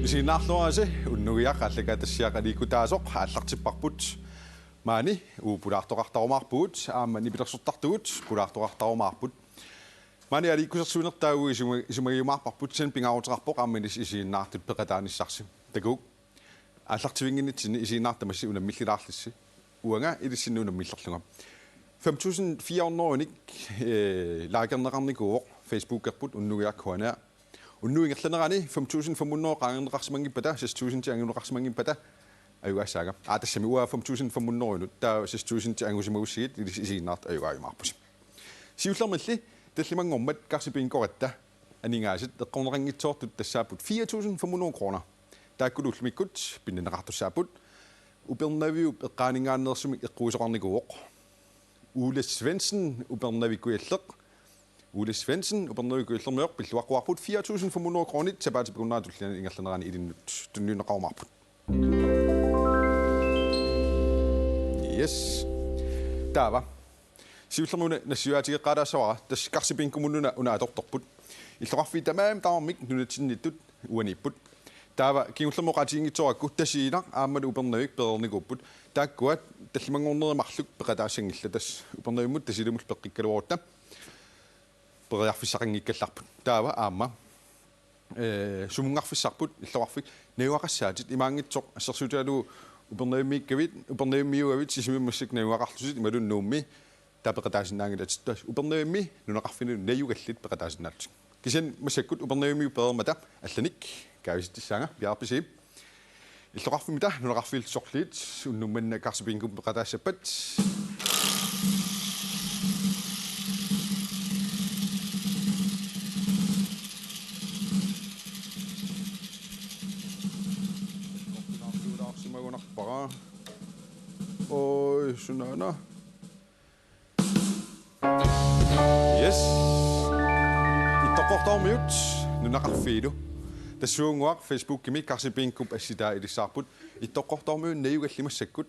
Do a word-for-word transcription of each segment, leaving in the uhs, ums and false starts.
Isiginnaarluarisi, unnugiaq aallakaatitassiaq aliikkutaasoq aallartipparput. Maani uagut pulaartoqartarumaarpugut, aamma nipilersortartugut pulaartoqartarumaarput. Maani aliikkusersuinertaa uagut isuma-, isumagiumaarparput, kisianni pingaaruteqarpoq aamma ilissi isiginnaartut peqataanissarsi. Takuuk. Aallartivinnginnitsinni isiginnaartut tamassi unammillilaarlissi. Uanga ilissinnut unammillerlunga. Fem tusind fire hundrede-nik, eh, likerneqarnikuuvoq Facebookerput Unnugiaq Q N R. Unnuup ingerlanerani fem tusind fem hundrede qaangerneqarsimanngippata, seks tusind anguneqarsimanngippata ajugaassaanga. Aa, tassami uanga fem tusind fem hundrede-nut, taava seks tusind angusimagussigit ilissi isiginnaartut ajugaajumaarpusi. Siullermilli tallimanngormat Karsi Bingoratta aningaasat eqqorneqanngitsoortut tassaapput fire tusind fem hundrede kroner. Taakkulu ullumikkut pinnanneqartussaapput. Upernaviup eqqaaninngaanneersumik eqquisoqarnikuuvoq Ole Svendsen, Upernavik Kujalleq. Ole Svendsen, Upernavik Kujallermioq, pilluaqquarput fire tusind fem hundrede kronit sapaatip akunnerata tulliani ingerlanerani ilinnut tunniunneqarumaarput. Yes. Taava. Siullermik una nassiuaatigeqqaalaassavara, tassa Karsi Bingomut una, una atortorput. Illoqarfiit tamarmik nunatsinniittut uaniipput. Taava kingullermik oqaatiginngitsoorakku Tasiilaq aammalu Upernavik pereernikuupput. Taakkua tallimanngornerit marluk peqataassanngillat, tassa Upernavimmut Tasiilamullu peqqikkaluarutta periarfissaqanngikkallarput. Taava aamma, eh, sumunngarfissarput illoqarfik najugaqassaatit, imaanngitsoq assersuutigalugu Upernavimmiikkavit, Upernavimmiugavit Sisimiut massakkut najugaqarlutit imaluunniit Nuummi, taava peqataasinnaanngilatit, tassa Upernavimmi nunaqarfinni najugallit peqataasinnaallutik. Kisianni massakkut Upernavimmiut pereermata allanik kaavitsissaanga, piareerpisi? Illoqarfimmita nunaqarfiillu sorliit unnuk manna Karsi Bingomut peqataassappat. Oi, sunaana. Yes. Ittoqqortoormiut nunaqarfiilu. Tassuunnguaq Facebookimi Karsi Bingop assitaa ilissavarput. Ittoqqortoormiut najugallit massakkut.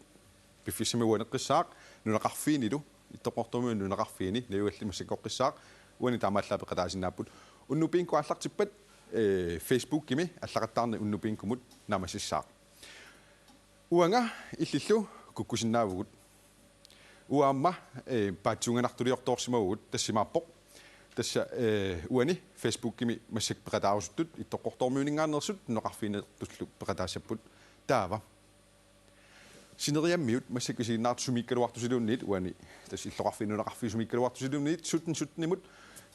Piffissami uaneqqissaaq nunaqarfiinilu. Ittoqqortoormiut nunaqarfiini najugallit massakkoqqissaaq. Uani taamaallaat peqataasinnaapput. Unnuk bingo aallartippat, eh, Facebookimi allaqattaarneq Unnuk Bingomut naammassissaaq. Uanga illillu kukkusinnaavugut. Uagut aamma, eh, paatsuunganartuliortoorsimavugut, tassa imaappoq. Tassa, eh, uani Facebookimi massakkut peqataarusuttut, Ittoqqortoormiuninngaanneersut nunaqarfiinertullu peqataassapput. Taava. Sineriammiut massakkut isiginnaartut sumiikkaluartusiluunniit uani, tassa illoqarfiit nunaqarfiit sumiikkaluartusiluunniit sytten sytten-imut,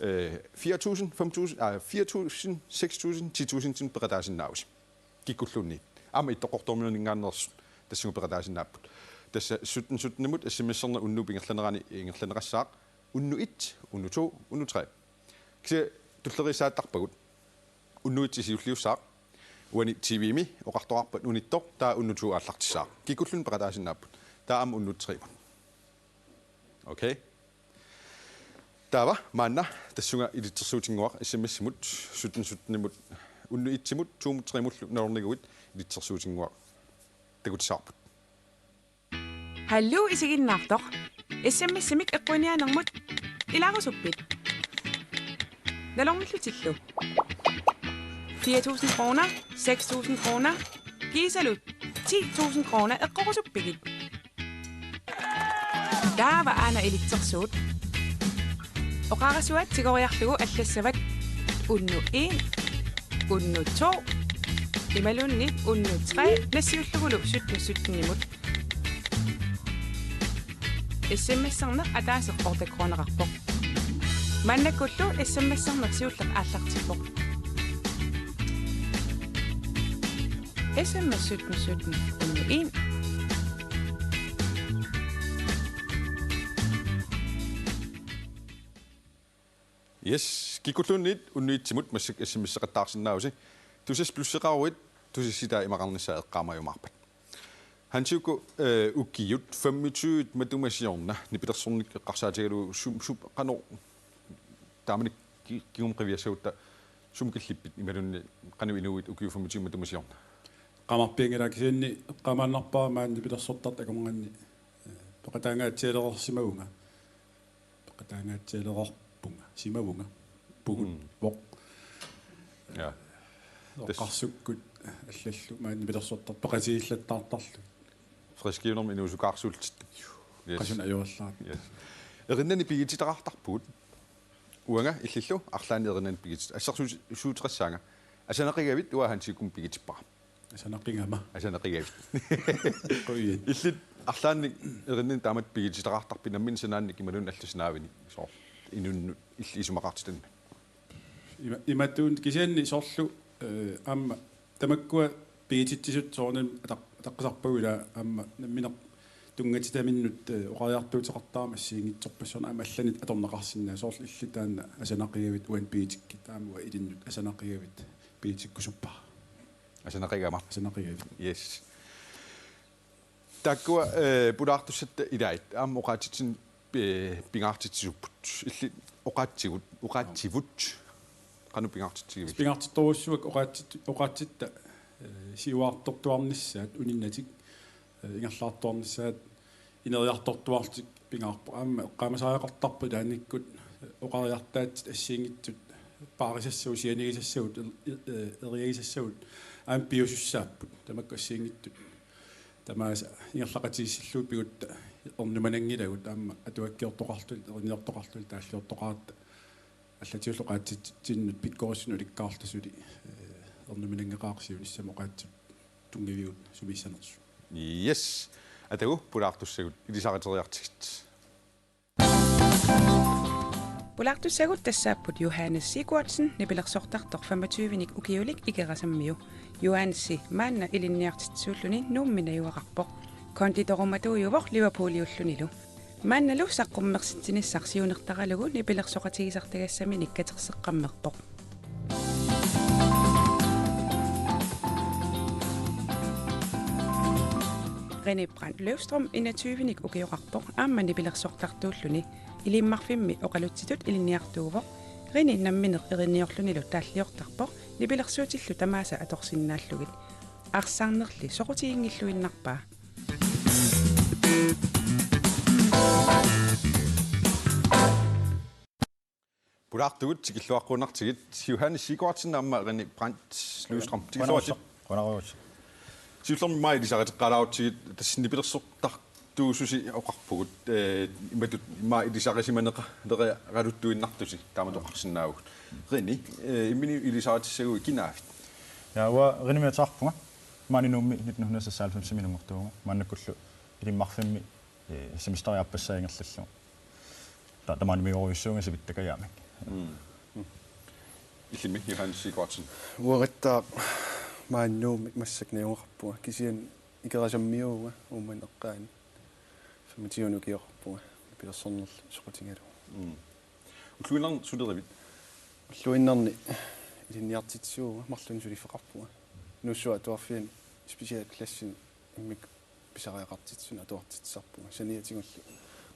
eh, fire tusind, fem tusind, ah, fire tusind, seks tusind, ti tusind-imut peqataasinnaavusi. Kikkulluunniit. Aamma Ittoqqortoormiuninngaanneersut tassunga peqataasinnaapput. Tassa sytten sytten-imut S M S-erneq unnuup ingerlanerani ingerlanneqassaaq. Unnuk et, unnuk to, unnuk tre. Kisianni tulleriissaattarpagut. Unnuk et siulliussaaq. Uani T V-mi oqartoqarpat unittoq, taava unnuk to aallartissaaq. Kikkulluunniit peqataasinnaapput. Taava aamma unnuk tre-mut. Okay. Taava maanna tassunga ilitsersuutinnguaq S M S-imut sytten sytten-imut, unnuk et-imut, to-mut, tre-mullu nalorniguit ilitsersuutinnguaq. Takutissavarput. Hallo isiginnaartoq. S M S-imik eqquiniaanermut ilaarusuppit? Nalornillutillu. Fire tusind kroner, seks tusind kroner, kiisalu ti tusind kroner eqqorusuppigit? Taava aana ilitsersuut. Oqarasuaat tigoriarlugu allassavat unnuk en, unnuk to, imaluunniit unnuk tre, nassiullugulu sytten sytten-imut. S M S-erneq ataaseq otte kroneqarpoq. Maannakkullu S M S-erneq siulleq aallartippoq. S M S sytten sytten unnuk en. Yes, kikkulluunniit unnuk et-imut massakkut S M S-eqattaarsinnaavusi. Tusas pluseqaruit, tusassitaa imaqarnissaa eqqaamajumaarpat. Hansi uku, eh, ukiut femogtyve matuma siorna, nipilersorneq eqqarsaatigalugu sum-, sum-, qanoq taamani ki-, kingumut qiviassagutta sumut killippit imaluunniit qanoq inuuit ukiut femogtyve matuma siorna? Qamarpianngilaq, kisianni eqqaamaannarpara maani nipilersortartut akornanni, eh, peqataangaatsialereersimavunga. Peqataangaatsialereerpunga, simavunga, pugut, mm, voq. Ja. Oqarsukkut allallu maani nipilersortartut peqatigiillattaartarlugit. Friskiunermi inuusukaarsuullutit. Yes. Qasuna ajorallaarput. Yes. Erinnani pigititaqartarpugut. Uanga illillu arlaannik erinnani pigitit. Assersuuteqassaanga. Asanaqigavit uanga Hansikkumut pigitippara. Asanaqigama. Asanaqigavit. Qujan. Illit arlaannik erinnani taamatut pigititaqartarpit nammineq sanaannik imaluunniit allasut naavinik soorlu inunnut illit isumaqartitanni. Ima-, imatut kisianni soorlu, eh, aamma tamakkua pigititsisut soorunami ataq-, ataqqisarpagut ilaa aamma nammineq tunngatitaminnut, eh, oqariartuuteqartarami assigiinngitsorpassuarnik aamma allanit atorneqarsinnaavoq soorlu illit taanna asanaqigavit uannut pigitikkit aamma uanga ilinnut asanaqigavit pigitikkusuppara. Asanaqigama. Asanaqigavit. Yes. Taakkua, eh, pulaartussatta ilaat aamma oqaatsitsineq, eh, pingaartitsisuupput. Illit oqaatsigut, oqaatsivut. Qanoq pingaartitsigivit? Pingaartittorujussuaq oqaatsit-, oqaatsitta, eh, siuaartortuarnissaat uninnatik, eh, ingerlaartuarnissaat ineriartortuarlutik pingaarpoq. Aamma eqqaamasariaqartarpoq ilaannikkut, eh, oqariartaatsit assigiinngitsut paarisassagut, sianigisassagut, eh, eh, eriagisassagut aamma piusussaapput. Tamakku assigiinngitsut tamaasa ingerlaqatigiissillugit pigutta ernumananngilagut aamma atuakkiortoqarluta, erinarsortoqarluta, taalliortoqaratta. Allatigullu oqaatsitsinnut pikkorissunut ulikkaarluta suli, eh, ernumananngeqaaq siunissami oqaatsip tunngavigut sumiissanersut. Yes. Atagu pulaartussagut ilisariteriartigit. Pulaartussagut tassaapput Johannes Sigurdsen, nipilersortartoq femogtyvenik ukiulik Ikerasammiu. Johannesi maanna ilinniartitsisuulluni Nuummi najugaqarpoq. Konditorumatuujuvoq Liverpooliullunilu. Maannalu saqqummersitsinissaq siunertaralugu nipilersoqatigisartagassaminik katerseqqammerpoq. René Brandt Løvstrøm enogtyvenik ukioqarpoq aamma nipilersortartuulluni. Ilimmarfimmi oqalutsitut ilinniartuuvoq. René nammineq erinniorlunilu taalliortarpoq nipilersuutillu tamaasa atorsinnaallugit. Arsarnerli soqutiginngilluinnarpaa. Pulaartugut tikilluaqquunnartigit Johannes Sigurdsen aamma René Brandt Løvstrøm. Tikilluaritsi. Qujanarsuaq. Qujanarsuaq. Siullermik immaqa ilisariteqqaalaarutsigit tassa nipilersortartuususi oqarpugut, eh, imatut immaqa ilisarisimaneraluartuinnartusi taamatut oqarsinnaavugut. René, eh, imminut ilisaritissaguit kinaavit? Ja, uanga Renémik ateqarpunga. Maani Nuummi nitten hundrede seksoghalvfemsimi nunngortuuvunga. Maannakkullu Ilimmarfimmi, eh, semesteri aappassaa ingerlallugu. Ta-, tamaani migorujussuuvunga sivittakajaammik. Mm. Illimmi Johannes Sigurdsen. Uangattaaq maani Nuummi massakkut najugaqarpunga. Kisianni Ikerasammiuuvunga Uummannap eqqaani. Femogtyvenik ukioqarpunga. Nipilersornerlu soqutigalugu. Mm. Ulluinnarni sulerivit? Ulluinnarni ilinniartitsisuuvunga, marlunnik suliffeqarpunga. Nuussuup Atuarfiani specialklassini immikkut pisariaqartitsisunut atuartitsisarpunga. Saniatigullu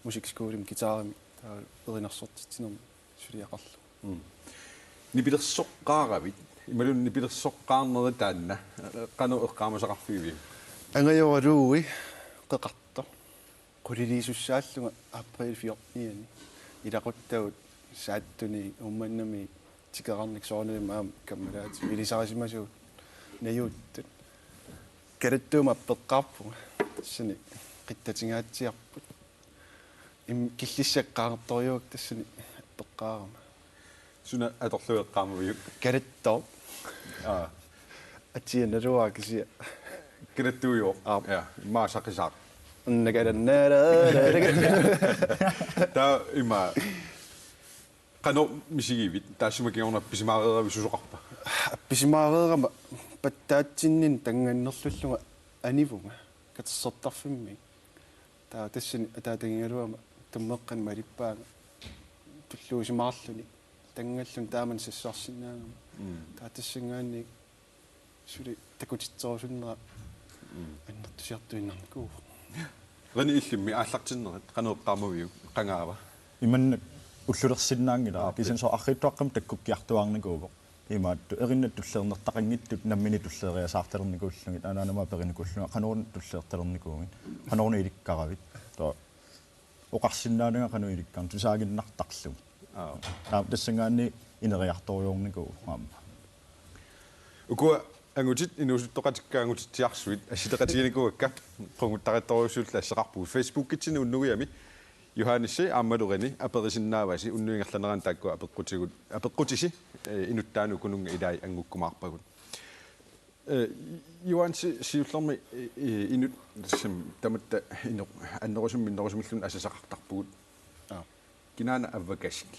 musikskolimi guitarimi taava erinarsortitsinermi suliaqarlunga. Mm. Nipilersoqqaaravit, imaluunniit nipilersoqqaarnerit taanna, qanoq eqqaamasaqarfigiviuk? Angajoraluui qeqartoq. Quliliisussaallunga april fjortenianni. Ilaquttagut Saattuni Uummannami tikeqarnikkut soorunami aamma kammalaativut ilisarisimasavut najuuttut. Kalattuumik appeqqaarpunga. Tassani qitsatingaatsiarput. Im-, killissakka qaangertorujuuakka tassani appeqqaarama. Suna atorlugu eqqaamaviuk? Kalattooq. Aa. Atia naluara kisianni. Kalattuujuvoq. Aap. Ja, immaqa saqisaaq. Nakalannaala. Taava immaqa. Qanoq misigivit? Taassuma kingorna appisimaareeravit susoqarpa? Appisimaareerama pattaatsinninni tanngannerlullunga anivunga katersortarfimmi. Taava tassani ataatangigaluama tummeqqanik malippaanga tulluusimaarluni. Tanngalluni taamani sassarsinnaagama. Mm. Taava tassanngaanniit suli takutitserusunnera Mm. annertusiartuinnarnikuuvoq. René, illimmi aallartinnerit qanoq eqqaamaviuk, qangaava? Imannak ullulersinnaanngilaq. Aap. Kisianni soorlu arriitsuaqqamik takkukkiartuaarnikuuvoq. Imaattoq erinnat tulliinertaqanngitsut nammineq tulliiasaartalernikuullugit, anaanama aperinikuullunga qanoruna tulliitalernikuuvit. Qanoruna ilikkaravit. Taava oqarsinnaananga qanoq ilikkarnerit tusaaginnartarlugit. Aap. Taava tassanngaanniit ineriartorujoornikuuvoq aamma. Ukua angutit inuusuttoqatikka angutitsiarsuit assiteqatiginikuuakka, qunguttartorujussuulluta asseqarpugut. Facebookitsinni unnugiami Johannes aammalu René aperisinnaavasi, unnuit ingerlaneranni taakkua apeqqutigut, apeqqutisi, eh, inuttaanut ukununnga ilai angukkumaarpagut. Eh, Johannes, siullermik, eh, inut, tamatta inoq, annerusumik minnerusumilluunniit asasaqartarpugut. Aap. Kinaana Avvakasik?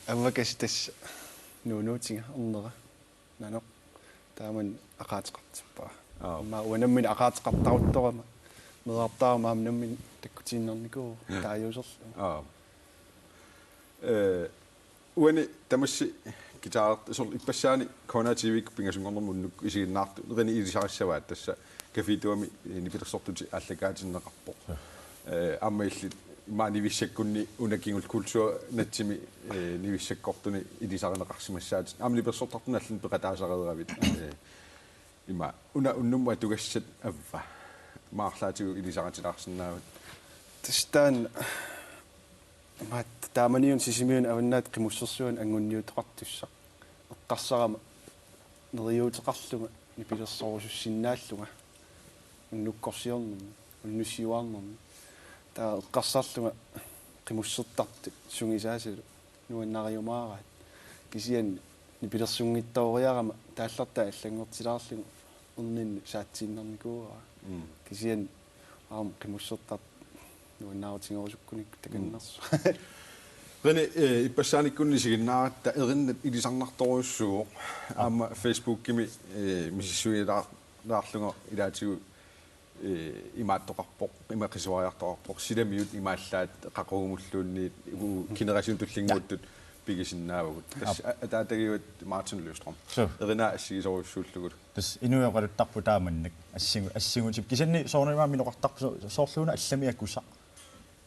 Avvakasik tassa nuunuutiga ernera. Nanoq. Taamani aqaateqartippara. Aap. Immaqa uanga nammineq aqaateqartaruttorama, meerartaarama aamma nammineq takkutiinnarnikuuvoq. Ja. Taajuuserlugu. Aap. Eh, uani tamassi guitar-, soorlu ippassaani K N R T V-kkut pingasunngornermi unnuk isiginnaartut René ilisarissavaat, tassa Café Duami, eh, nipilersortutit aallakaatinneqarpoq. Ja. Eh, aamma illit immaqa Nivissakkunni una kingulleq kulturnatsimi, eh, Nivissakkortuni ilisarineqarsimassaatit. Aamma nipileriartortuni allani peqataasareeravit. Eh, immaqa una unnummut atugassat Avva, immaqa arlaatigut ilisaritilaarsinnaavat? Tassa taanna immaqa taamaniuna Sisimiuni Avannaata Qimussersuani anngunniuteqartussaq. Eqqarsarama neriuuteqarlunga nipilersorusussinnaallunga unnukkorsiornermi, unnussiuaarnermi. Taava eqqarsarlunga qimussertartut sungisaasalu nuannariumaaraat. Kisianni nipilersunngitsooriarama taallartaa allanngortilaarlugu erninnut saatsiinnarnikuuara. Mm. Kisianni aamma qimussertartut nuannaarutigerusukkunikku takannersoq. Mm. René, eh, ippassaanikkunni isiginnaaratta erinnat ilisarnartorujussuuvoq. Aamma Facebookimi, eh, misissuilaar-, laarlunga ilaatigut, eh, imaattoqarpoq, ima qisuariartoqarpoq, silamiut imaallaat qaqugumulluunniit, u-, generation tullinnguuttut pigisinnaavagut. Tassa Aap. a-, ataatagivat Martin Løvstrøm. Suu. Erinaa assigisorujussuullugu. Tassa inuit oqaluttarput taamannak assingu-, assingutit. Kisianni soorunami aamma inoqartarpoq so-, soorluuna allami akusaq.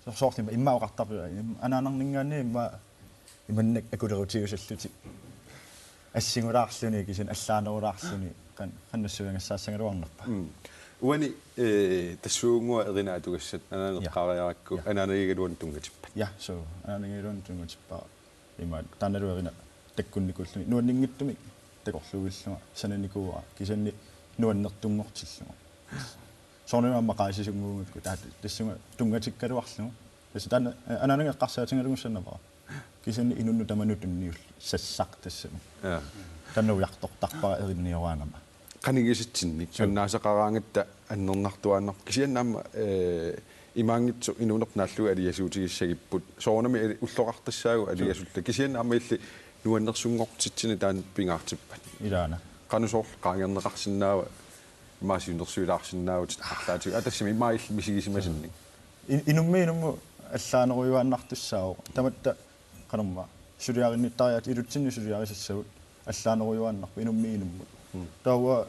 So-, soorlu immaqa oqartarpoq, im-, anaanarninngaanniit immaqa imannak akulerutigisallutik. Assingulaarluni kisianni allaanerulaarluni qan-, qanoq nassuiagassaagaluarnerpa. Mm. Uani, eh, tassuunnguaq erinat atugassat, anaanaga Ja. eqqaariarakku, Ja. anaanagigaluanut tunngatippat? Ja, suu, anaanagigaluanut tunngatippara. Immaqa taannalu erinat takkunnikuulluni nuanninngitsumik takorluuillunga sananikuuara, kisianni nuannertunngortillugu. Soorunami aamma qaasisunnguugakku taava tassunga tunngatikkaluarlugu. Tassa taanna, eh, anaanaga eqqarsaatigalugu sanavara. Kisianni inunnut tamanut tunniullugu sassaq tassami. Ja. Taanna ujartortarpara erinioraangama. Qanigisatsinnik Suu. annaasaqaraangatta annernartuaannarpoq. Kisianni aamma, eh, imaanngitsoq inuunerput naallugu aliasuutigissagipput. Soorunami ali-, ulloqartassaagut aliasulluta. Kisianni aamma illit nuannersunngortitsineq taanna pingaartippat? Ilaana. Qanoq soorlu qaangerneqarsinnaava, immaqa siunnersuilaarsinnaavutit arlaatigut? Aa, tassami immaqa illit misigisimasannik. In-, inummit inummut allaanerujuaannartussaavoq. Tamatta qanormaa suliarinnittariaat ilutsinni suliarisassagut allaanerujuaannarput inummit inummut. Mm. Taava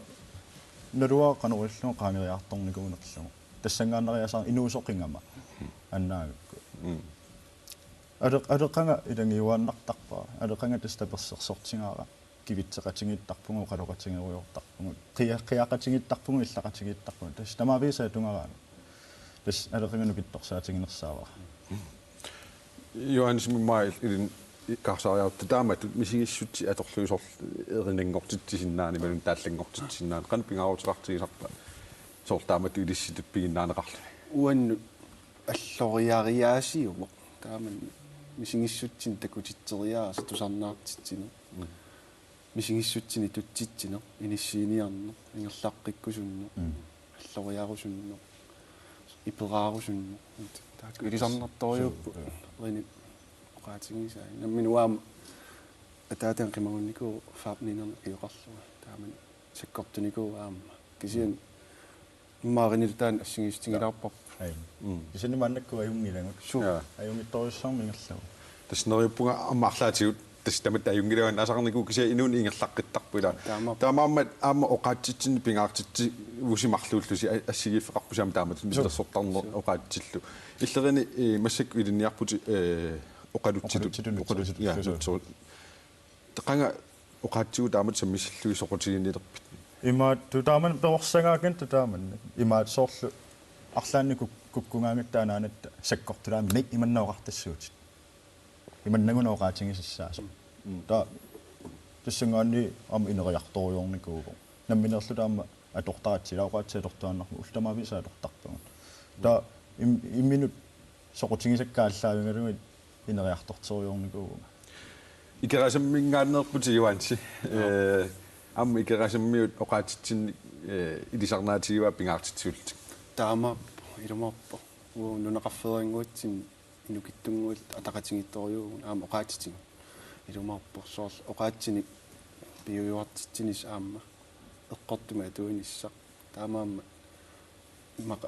naluara qanoq ilillunga qaangeriartornikuunerlugu. Tassanngaannariasaarama inuusoqigama annaagakku. Mm. Ale-, aleqaga ilagiuaannartarpara. Aleqaga tassa tapersersortigaara. Kivitseqatigiittarpunga, oqaloqatigerujoortarpunga, qia-, qiaqatigiittarpunga, illaqatigiittarpunga. Tassa tamaviisa atugaraangat. Tassa aleqaga nukittorsaatiginersaavara. Johannes, immaqa illit ikaarsaariarutta taamatut misigissutsit atorlugit soorlu erinanngortitsisinnaaneq imaluunniit taallanngortitsisinnaaneq qanoq pingaaruteqartigisarpa? Soorlu taamatut ilissitut piginnaaneqarluni. Uannut alloriariaasiuvoq. Taamani misigissutsinut takutitseriaaseq tusarnaartitsineq. Mm. Misigissutsinut itutsitsineq, inissiiniarneq, ingerlaqqikkusunneq, Mm. alloriarusunneq, iperaarusunneq. Taakku ilisarnartorujuupput. Suu, ja. René oqaatigisaa. Nammineq aamma ataataga qimagunnikuuvoq Fab ninenik akioqarlunga. Taamani sakkortunikuuvoq aamma. Kisianni immaqa Renélu taanna assigiissutigilaarparput. Ai. Mm. Kisianni maannakkut ajunngilagut. Suu. Ja. Ajunngitsorujussuarmik ingerlavoq. Tassa neriuppunga aamma arlaatigut tassa tamatta ajunngilagut, aasaqarnikuuvoq kisianni inuuneq ingerlaqqittarpoq ilaa. Taamaappoq. Taamaammat aamma oqaatsitsinnik pingaartitsivusi marluullusi a-, assigiiffeqarpusi aamma taamatut Suu. nipilersortarneq Suu. oqaatsillugu. Illit René, eh, massakkut ilinniarputit, eh, oqalutsitut. Oqalutsitut. Oqalut-, ja, nutsertut. Nutsertut. Qanga oqaatsigut taamatut sammisillugit soqutiginnilerpit? Imaattoq taamani perorsagaakka taamannak. Imaattoq soorlu arlaannik kuk-, kukkugaangatta anaanatta sakkortulaamik imannak oqartassuutit. Imannagu oqaatigisassaasoq. Mm. Taava tassanngaanniit aamma ineriartorujoornikuuvoq. Nammineerluta aamma atortaratsigu, ilaa, oqaatsit atortuaannarmata ullut tamaviisa atortarpagut. Taava im-, imminut soqutigisakka aallaavigalugit ineriartorteriuarnikuuvunga. Ikerasamminngaanneerputit, Juaansi. Ee, aamma Ikerasammiut oqaatsitsinnik, ee, ilisarnaatigivaa pingaartitsigullutit. Taamaappoq, ilumoorpoq. Uagut nunaqarfeerannguatsinni inukitsunnguit ataqatigiittorujuuvugut aamma oqaatsitigut. Ilumoorpoq soorlu oqaatsinik piujuartitsinissaq aamma eqqortumik atuinissaq. Taamaammat immaqa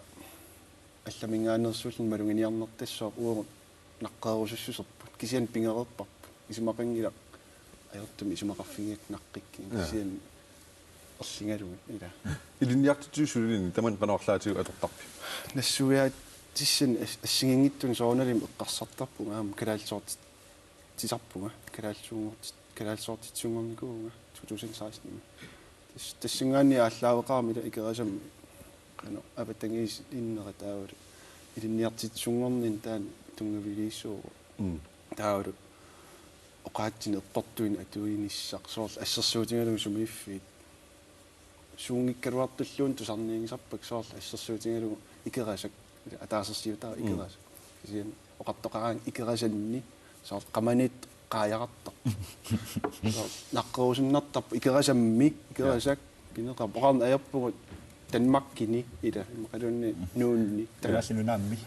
allaminngaanneersuulluni maluginiarnertassaaq uagut naqqeerusussuserput. Kisianni pigereerparput. Isumaqanngilaq ajortumik isumaqarfigigakku naqqikkiga. Ja. Kisianni erligalugit, ilaa. Ilinniartitsisut sulilinnik tamanna qanoq arlaatigut atortarpit? Nassuiaatissanik as-, assigiinngitsunik soorunalimi eqqarsartarpunga aamma kalaallisoortitsisarpunga, kalaallisuunngortit-, kalaallisoortitsisunngornikuuvunga to tusind seksten. Tas-, tassanngaanniit aallaaveqarami, ilaa, Ikerasammi qanoq avatangiisinera taavalu ilinniartitsisunngornerni taanna tunngaviliisuuvoq. Mm. Taavalu oqaatsinik eqqortuinik atuinissaq, soorlu assersuutigalugu sumiiffiit. Suunngikkaluartulluunniit tusarniagisarpakka, soorlu assersuutigalugu Ikerasak ataasersiutaavoq. Mm. Ikerasak. Kisianni oqartoqaraangat Ikerasanni, soorlu qamaniittoq qaajaqartarpoq. Soorlu naqqerusunnartarpoq Ikerasammi, ja, Ikerasak. Pineqarpoq, oqarneq ajorpugut Danmarkini, ilaa, immaqaluunniit Nuummi. Tamassi Nuummi.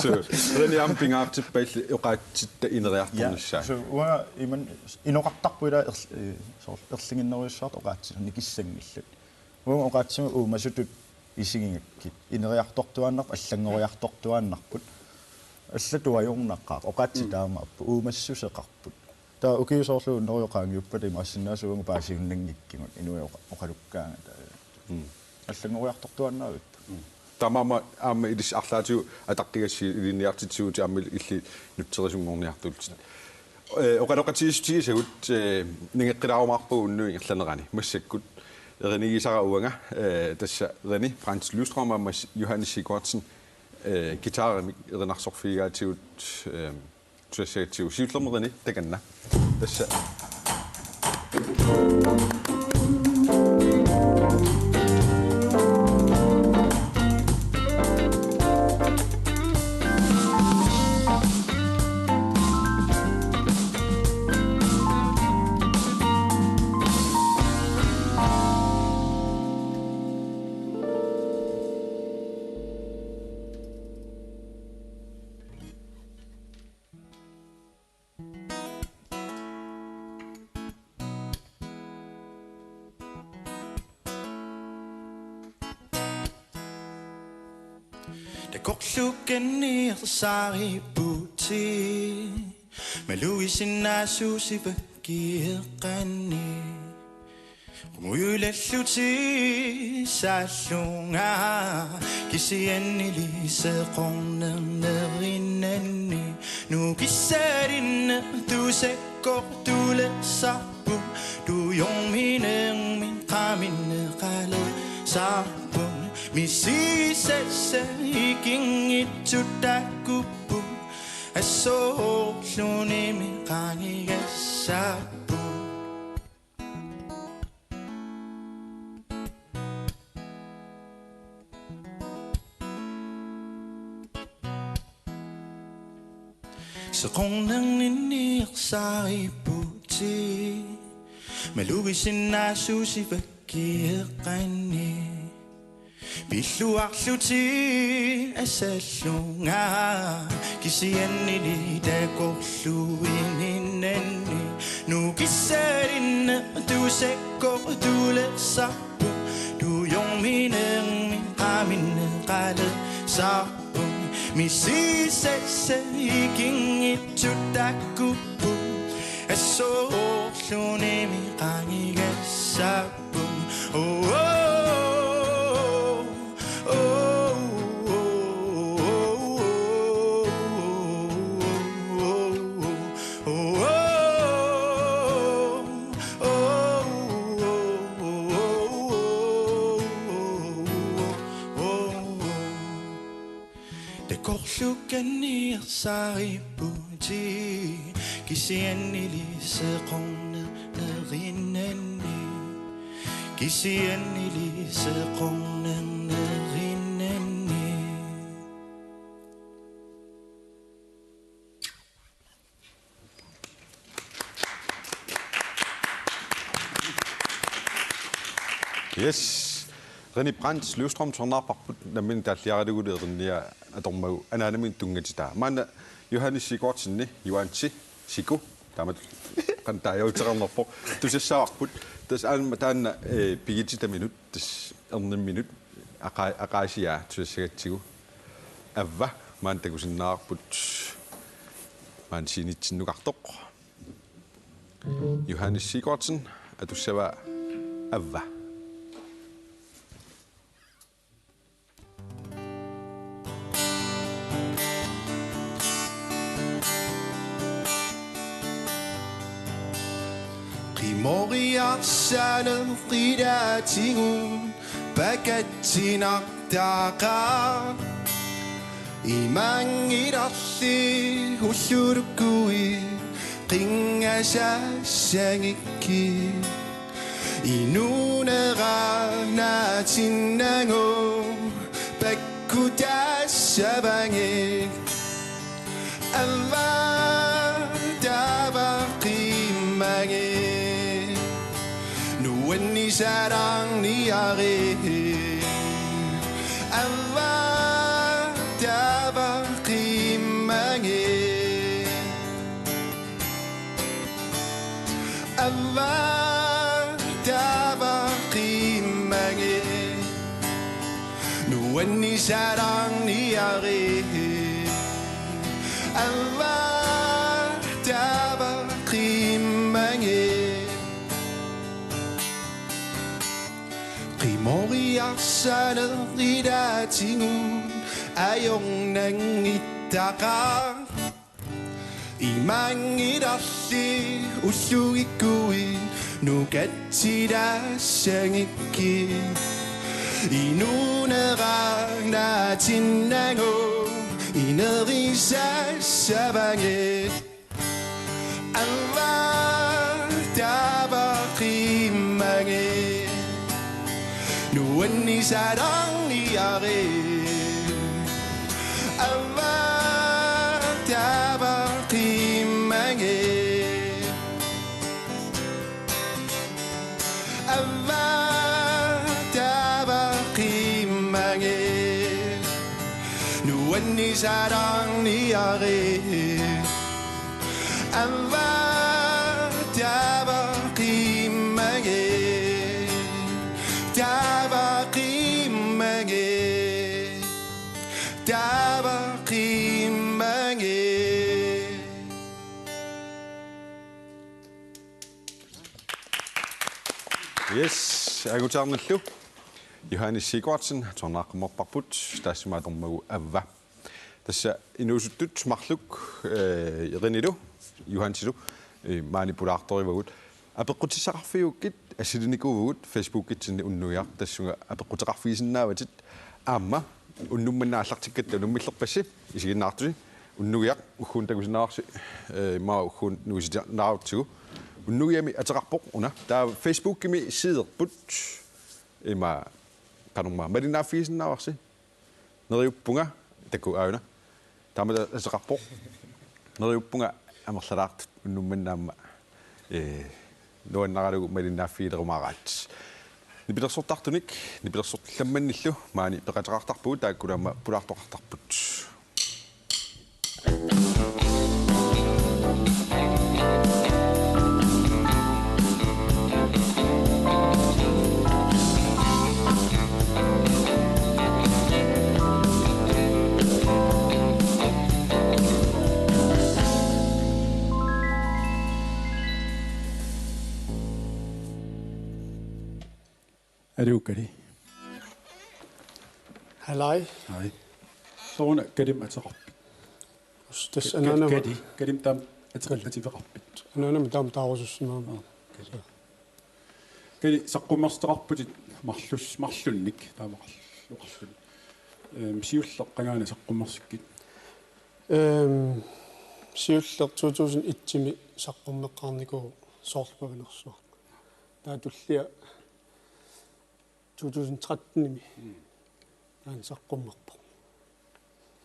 Suu, René, aamma pingaartippat illit oqaatsitta ineriartornissaa? Ja, suu, uanga imannak inoqartarpunga, ilaa, erl-, ee, soorlu erliginnerujussuartut oqaatsit nikissanngillat. Uagut oqaatsimut uumasutut isigigakkit ineriartortuaannarput, allanngoriartortuaannarput. Allatut ajornaqaaq, oqaatsit, mm, taamaapput, uumassuseqarput. Taava ukiut soorlu hunnorujut qaangiuppata imaassinnaavoq uagut paasiunnanngikkigut inuit oqa-, oqalukkaangata. Mm. Allanngoriartortuaannavippoq. Mm. Taamaammat aamma ilissi arlaatigut ataqqigassiuk ilinniartitsisuutit aamma illit nutserisunngorniartullutit. Ee, oqaloqatigiissutigisagut, ee, nangeqqilaarumaarpagut unnuk ingerlanerani. Massakkut erinigisara uanga, ee, tassa René Frandsen Lystrøm aamma Johannes Sigurdsen, ee, guitarimik erinarsorfigigaatigut, ee, tusassagatsigu. Siullermik René, takanna. Tassa. Takorluukanniisaaripputit malugisinnaasuusivakka eqqaani. Qungujulaallutit saallunga kisiannili seqornerneq nerinnanni. Nukissalinneq tusakkortulersarput, tujorminermik qaminneqalersarput. Misigisassat ikinngitsut takkupput, assorsuarmi qaangigassarput. Seqornerniisaaripputit malugisinnaasuusivakka eqqaani. Pilluarlutit asallunga kisiannili takorluuininnanni. Nukissalinneq tusakkortulersarput, tujorminermik qaminneqalersarput. Misigisassat ikinngitsut takkupput, assorsuarmi qaangigassarput. Oh, oh, oh. Takorluukanniisaaripputit kisiannili seqornerniinnanni. Kisiannili seqornernerininnit. Yes. René Brandt Løvstrøm tusarnaarparput, nammineq taalliaralugulu erinniat atormagu anaanaminnut tunngatitaa. Maanna Johannes Sigurdsen, Juansi, Siku, taamatut qanoq taaguuteqarnerpoq, tusassavarput. Tassa aamma taanna, eh, pigititaminut, tassa ernimminut, aqa-, aqaasiaa tusassagatsigu. Avva, maanna takusinnaavarput, maanna scenitsinnukartoq. Johannes Sigurdsen, atussavaa Avva. Qimoriarsaaleq ilaatigut pakatsinartaqaaq. Imanngilaq ullurukuit qinngasassangikkit. Inuunera naatinnagu pakkutassavangit. Avva taava qimmagit. Nuannisarniarit. Avva taava qimmagit. Avva taava qimmagit. Nuannisarniarit. Avva taava qimmagit. Qimoriarsaaleq ilaatigut ajornanngittaqaaq. Imanngilaq ullurukuit nukatsilaassangikkit. Inuunera naatinnagu inerisassavangit. Avva taava qimmagit. Nuannisarniarit. Avva taava qimmagit. Avva taava qimmagit. Nuannisarniarit. Avva taava qimmagit. Taava qimmagit. Taava qimmagit. Yes, angutaarnillu. Johannes Sigurdsen tusarnaaqqammerparput, taassuma atormagu Avva. Tassa inuusuttut marluk, eh, Renélu, Johansilu, eh, maani pulaartorivagut. Apeqqutissaqarfiukkit assilinnikuuvugut Facebookitsinni Unnugiaq, tassunga apeqquteqarfigisinnaavatit. Aamma unnuk manna aallartikkatta unammillerpassi isiginnaartusi. Unnugiaq ugguuna takusinnaavarsi, eh, immaqa ugguuna nuisinnaarutsigu. Unnugiami ateqarpoq una. Taava Facebookimi siderput ima qanormaa malinnaaffigisinnaavarsi. Neriuppunga, taku aajuna. Taamatut ateqarpoq. Neriuppunga amerlalaartut unnuk manna aamma, eh, nuannaralugu malinnaaffigilerumaaraat. Nipilersortartunik, nipilersortillammanillu maani peqateqartarpugut, taakkulu aamma pulaartoqartarput. Aluu, Kali. Halai. Hej. Sooruna Kalimik ateqarpit? Us, tassa Ka-, anaanama. Kali, Kalimik taama ate-, Kali. Ativeqarpit? Anaanama taama taarusussimagamik. Aa, Kali. Kali, saqqummersitaqarputit marlus-, marlunnik, taama marlu-, marlunnik. Ehm, siulleq qangaana saqqummersikkit? Ehm, siulleq to tusind et-imi saqqummeqqaarnikuuvoq Soorlu Pavanersuaq. Taava tullia to tusind tretten-imi taanna saqqummerpoq.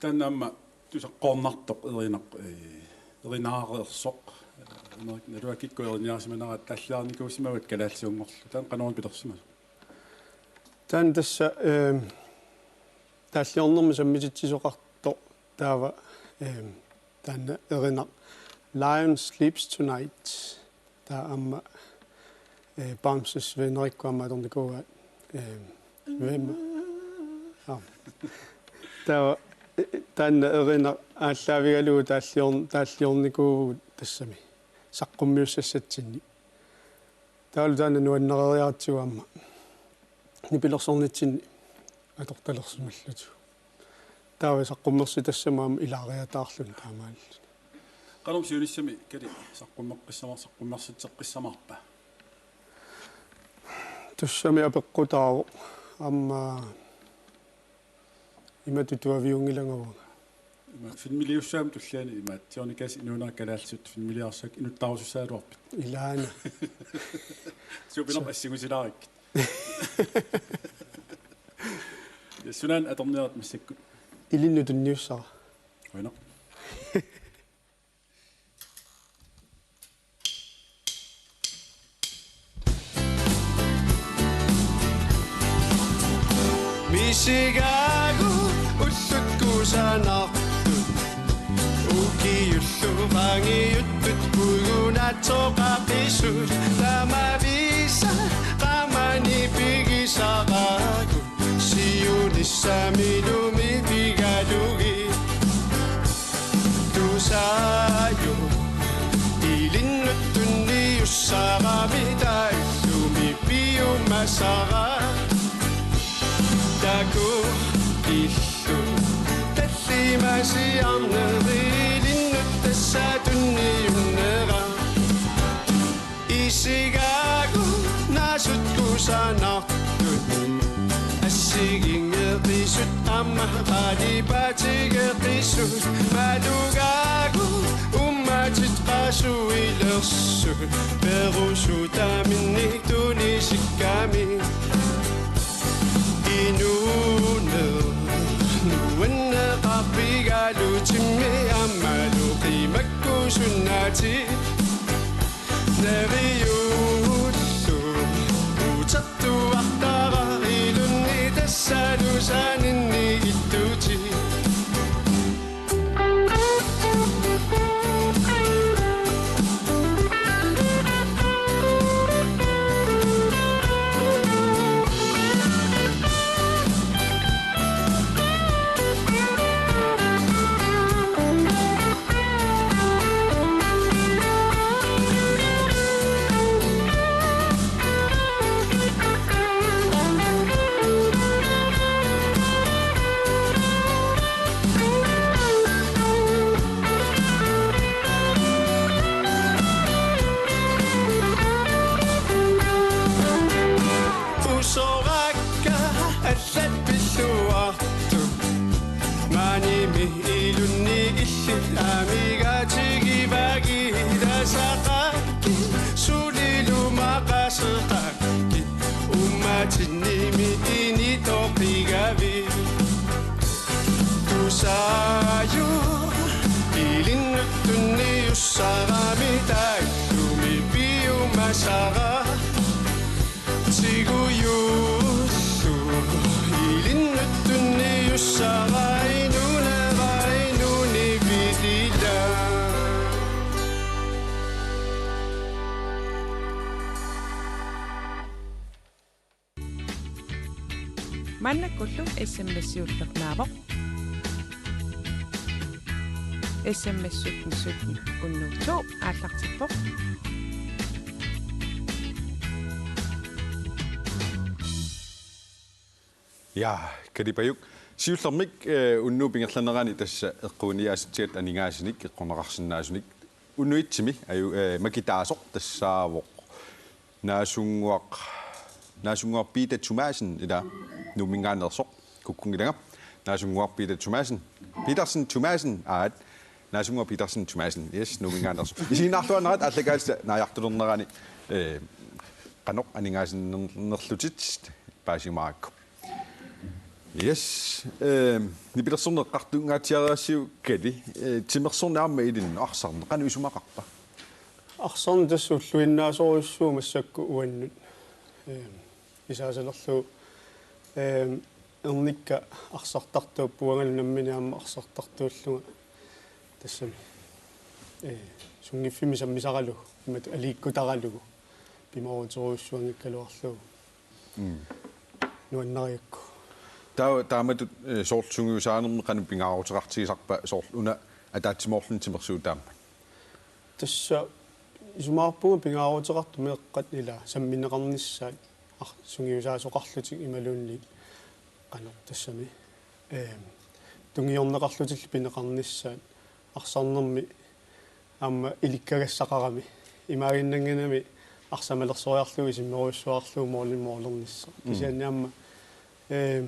Taanna aamma tusaqquarnartoq erinaq, eh, erinaareersoq, eh, Amerikan naluakkikkut eriniarsimaneraat taalliarnikuusimavaat kalaallisuunngorlugu. Taanna qanoq pilersimasoq? Taanna tassa, eh, taalliornermi sammititsisoqartoq taava, eh, taanna erinaq Lion Sleeps Tonight. Taava aamma, eh, Bamses venerikkut aamma atornikuuaat, eh, Hvem? Aa. Taava, eh, taanna erinaq aallaavigalugu taallior-, taalliornikuuvugut tassami saqqummiussassatsinni. Taavalu taanna nuannareriaratsigu aamma nipilersornitsinni atortalersimallutigu. Taava saqqummersitassamut aamma ilaariataarluni taamaalilluni. Qanormi siunissami Kali saqqummeqqissamar-, saqqummersitseqqissamaarpa? Tassami apeqqutaavoq aamma imatut tuaviunngilanga uanga. Ima filmiliussaammat tulliani imaat Johnny Cash inuunera kalaallisut filmiliarsakka inuttarusussaagaluarpit? Ilaana. Supinerp assingusilaarikkit. Ja sunaana atorniarit massakkut? Ilinnut tunniussara. Qujanaq. Misigaagut ullut kusanartut, ukiullu qaangiuttut puigunaatsoqaqisut, taamavisa qamani pigisaraagut, siunissami lumipigalugit. Tusaajuvoq ilinnut tunniussarami, taallumi piumasara. Takukkillu tallimasiarneri, ilinnut tassa tunniunnera. Isigaagut naasut kusanartut, assigiinngeqisut aamma qalipaatigeqisut, malugaagut uummatit qasuilersut, perusuutaminnik tunisikkami. Inuuneq nuanneqarpigalutimmi aammalu qimakkusunnaatit. Neriullugu utertuartara, ilunni tassalu saaninni ittutit. Usorakka allat pilluartut, maanimi ilunni illit amigaatigivagit, ilasaqakkit sulilu maqaseqakkit, uummatinnimi initoqigavit. Tusaajuvoq ilinnut tunniussarami, taallumi piumasara. Tigujullugu ilinnut tunniussara, inuunera inuunivilila. Maannakkullu S M S siullernaavoq. S M S sytten sytten unnuk to aallartippoq. Ja, Kalipajuk. Siullermik, eh, unnuup ingerlanerani tassa eqquiniaasatsiat aningaasinik eqqorneqarsinnaasunik. Unnuitsimi aju-, eh, makitaasoq tassaavoq Naasunnguaq, Naasunnguaq Peter Thomassen, ila Nuumminngaanneersoq, kukkunngilanga. Naasunnguaq Peter Thomassen, Petersen Thomassen, aat, Naasunnguaq Petersen Thomassen, yes, Nuumminngaanneersoq. Isiginnaarluaannaratta aallakaatita naajartulernerani, eh, qanoq aningaasannerlutit Paasimaakku. Yes. Ehm, nipilersorneq eqqartungaatsiariassiuk Kali. Eh, timersorneq aamma ilinnut arsarneq qanoq isumaqarpa? Arsarneq tassa ulluinnaasorujussuuvoq massakkut uannut. Ehm, isaasalerlugu, ehm, ernikka arsartartuupput, uangalu nammineq aamma arsartartuullunga tassami. Eh, sunngiffimmi sammisaralugu, imatut aliikkutaralugu, pimooruterujussuanngikkaluarlugu. Mm. Nuannarigakku. Taa-, taamatut, eh, soorlu sungiusaanermi qanoq pingaaruteqartigisarpa soorlu una ataatsimoorluni timersuutaammat? Tassa isumaqarpunga pingaaruteqartut meeqqat ila sammineqarnissaat ar-, sungiusaasoqarlutik imaluunniit qanoq tassami. Ehm, tungiorneqarlutillu pineqarnissaat arsarnermi aamma ilikkagassaqarami. Imaaginnannginnami arsaq malersoriarlugu isummerujussuarlugu måli-, målernissaq. Mm. Kisianni aamma, ehm,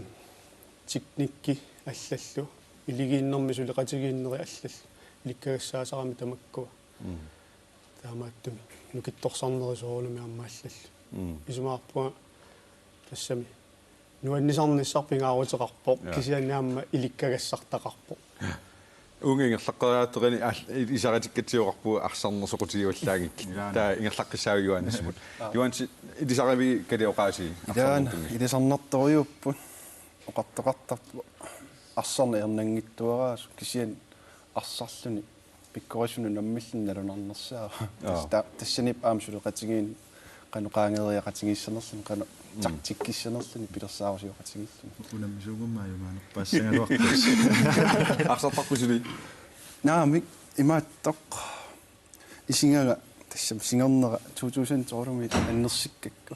teknikki allallu, iligiinnermi suleqatigiinnerit allallu, ilikkagassaasarami tamakkua. Mm. Taamaattumik nukittorsarneri soorunami aamma allallu. Mm. Isumaqarpunga tassami nuannisarnissaq pingaaruteqarpoq, ja, kisianni aamma ilikkagassartaqarpoq. Uunga ingerlaqqeriartorani aal-, ilisaritikkatsigu oqarpugut arsarneq soqutigivallaanngikkit. Ilaana. Taava ingerlaqqissaagut Johannesimut. Aa. Johannes, ilisarivigit Kali oqaasii? Ilaana, arsarneq soqutigivallaanngikkit. Ilisarnartorujuupput. Oqartoqartarpoq arsarneq ajornanngitsuaraasoq, kisianni arsarluni pikkorissunut nammilluni nalunarnersaavoq. Aa. Tas-, ta-, tassaniippoq aamma suleqatigiinneq qanoq qaangeeriaqatigiissanerluni, qanoq, mm, taktikkissanerluni pilersaarusioqatigiilluni. Unammisuugummi ajugaanerpaassagaluarput. Arsartarpit suli? Naamik, imaattoq. Isigaga tassami singernera to tusind tolvimi annersikkakku.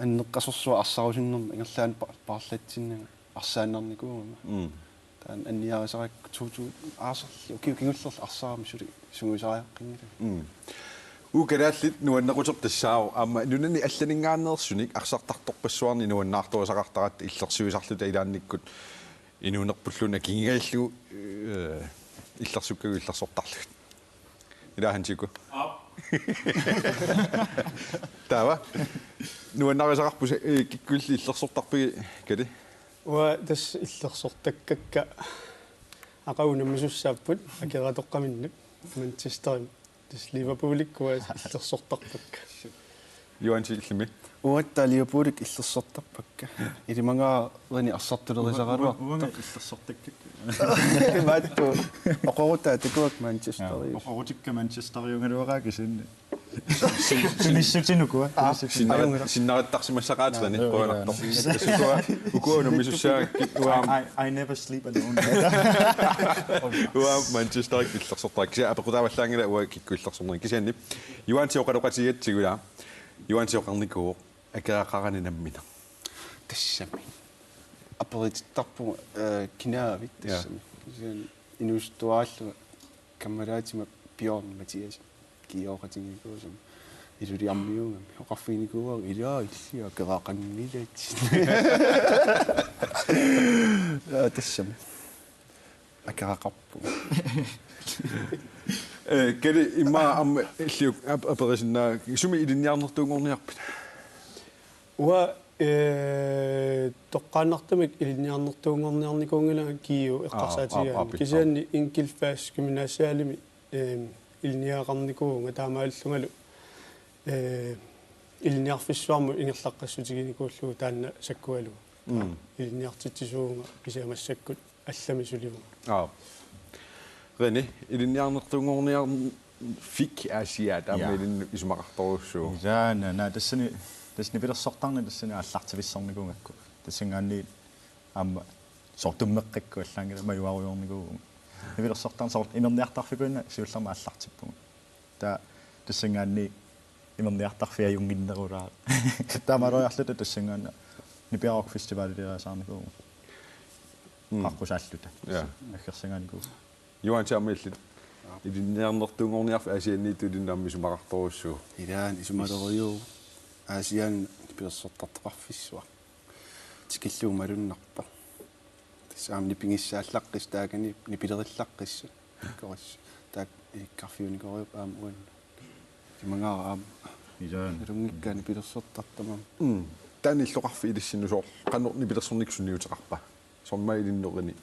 Anneqqasorsuaq arsarusunnermi ingerlaannaq pa-, paarlatsinnanga arsaannarnikuugama. Mm. Taanna anniarisarakku to tusind aasarli ukiut kingullerni arsarama suli sungiusariaqqinngilanga. Mm. Uagut kalaallit nuannequterput tassaavoq aamma nunani allaninngaanneersunik arsartartorpassuarnik nuannaartorisaqartaratta illersuisarluta ilaannikkut inuunerpulluunniit akinngikkaluarlugu, eh, illersukkagut illersortarlugit. Ilaa Hans Juko. Aap. Taava. Nuannarisaqarpusi, eh, kikkulli illersortarpigit Kali? Uanga tassa illersortakkakka aqagu unammisussaapput akeratoqqaminnut Manchesterimi. Tassa Liverpoolikkut uanga illersortarpakka. Johannes illimmi? Uattaaq Liverpoolikkut illersortarpakka. Ilimagaara arsartulerisaraluartoq. Uanga, uanga illersortakkakka. Maattu. Oqorutaat takuakka Manchesteriusoq. Oqorutikka Manchesteriugaluaraat kisianni. Tunissutinuku, aa? Tunissutinuku. Sinnera-, sinnerattarsimassaqaatigaluaruni, aa, qujanartoq. Aa, aa. Tassa ukua, ukua unammisussaagakkit uanga. I, I, I never sleep alone. Uanga Manchesterikkut illersortarakkit. Kisianni apeqqutaavallaanngilaq uanga kikkut illersornerini. Kisianni Johannes oqaloqatigigatsigu ilaa. Johannes oqarnikuuvoq akeraqarani nammineq. Tassami. Aperitittarpugut, eh, kinaavit, ja, tassami. Kisianni inuusuttuaraallunga kammalaatima Bjørn Mathiassen. Kioqatigiikuusama. Iluliarmiuugami. Oqarfiginikuuara ilaa illia akeraqanngilat. Ja, tassami. Akeraqarpugut. Eh, Kali immaqa aamma illiuk ap-, aperisinnaagakku. Sumi ilinniarnertuunngorniarpit? Uanga, eh, toqqaannartumik ilinniarnertuunngorniarnikuunngilanga Kiu eqqarsaatigigami. Aa, aa, aa, aa, pitsaa. Kisianni Ingolfsbjerg Gymnasialimi, ehm, ilinniagaqarnikuuvunga taamaallungalu, eh, ilinniarfissuarmut ingerlaqqissutiginikullugu taanna sakkugalugu. Mm. Ilinniartitsisuuvunga kisianni massakkut allami sulivunga. Aa. René, ilinniarnertuunngorniarfik Aasiaat aamma, ja, ilinnut isumaqartorujussuuvoq. Ilaana, naa tassani, tassani nipilersortarneq tassani aallartifissarnikuugakku. Tassanngaanniit aamma soorlu tummeqqakkut allaanngilaq majuarujoornikuuvugut. Nipilersortarneq soorlu imerniartarfikuinnaq siullermik aallartippugut. Taava tassanngaanniit imerniartarfik ajunnginnerulaaq. Taamaaloriarluta tassanngaannaq Nipiaruk Festivaliliasaarnikuuvugut. Mm. Qaqqusaalluta. Ja. Aggersagaanikuuvugut. Johannes aamma illit. Ilinniarnertuunngorniarfik Aasianniittut ilinnut aamma isumaqartorujussuuvoq. Ilaana isumalerujuuvoq. Aasianni nipilersortartoqarfissuaq. Tikillugu malunnarpoq. Tassa aamma nipigissaallaqqissaaq taakani nipilerillaqqissaaq. Koris. Taakku ilikkarfiunikorujuupput aamma uannut. Ilimagaara aamma. Ilaana. Nalunngikkaat nipilersortartut aamma. Mm. Taanna illoqarfik ilissinnut soorlu qanoq nipilersornikkut sunniuteqarpa? Soorlu ilinnut qini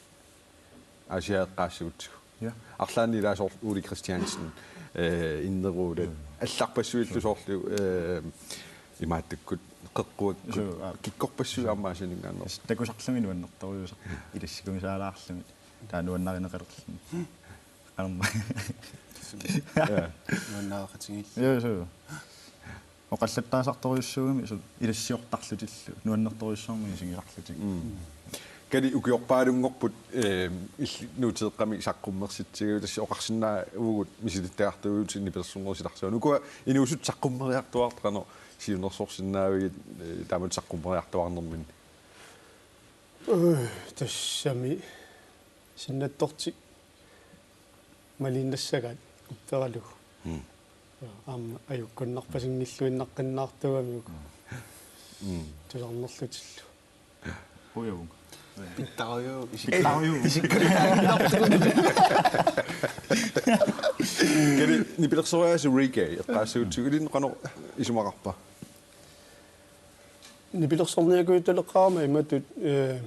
Aasiaat eqqaassagutsigit. Ja. Arlaanni ilaa soorlu Ole Kristiansen, eh, inneruulat. Mm. Allarpassuillu soorlu, eh, imaattukkut qeqquakkut. Suu, aa. Kikkorpassuit aamma Aasianninngaanneersut. Takusarlugit nuannertorujussuusarput ilassikumisaalaarlugit. Taava nuannarineqalerluni. Aamma. Ja. Nuannaaqatigiit. Ja, suu. Oqallattaasartorujussuugami suu ilassiortarlutillu nuannertorujussuarmik isigisarlutik. Mm. Kali ukiorpaalunngorput, eh, illit nuuteeqqami saqqummersitsigalugu tassa oqarsinnaavugut misilittagaqartuuvugut nipilersornerup silarsuanut. Ukua inuusuttut saqqummeriartuaartut qanoq siunnersorsinnaavigit, eh, taamatut saqqummeriartuaarnerminni? Øh, tassami sinnattortik maliinnassagaat upperalugu. Mm. Aamma ajukkunnarpasinngilluinnaqqinnaartugami uku. Mm. Tusarnerlutillu. Ujavuga. Pittaruju, isik-, pittaruju. Isikka. Kali nipilersoriaaseq reggae eqqaassagutsigu ilinnut qanoq isumaqarpa? Nipilersorniakuutaleqqaarama imatut, eh,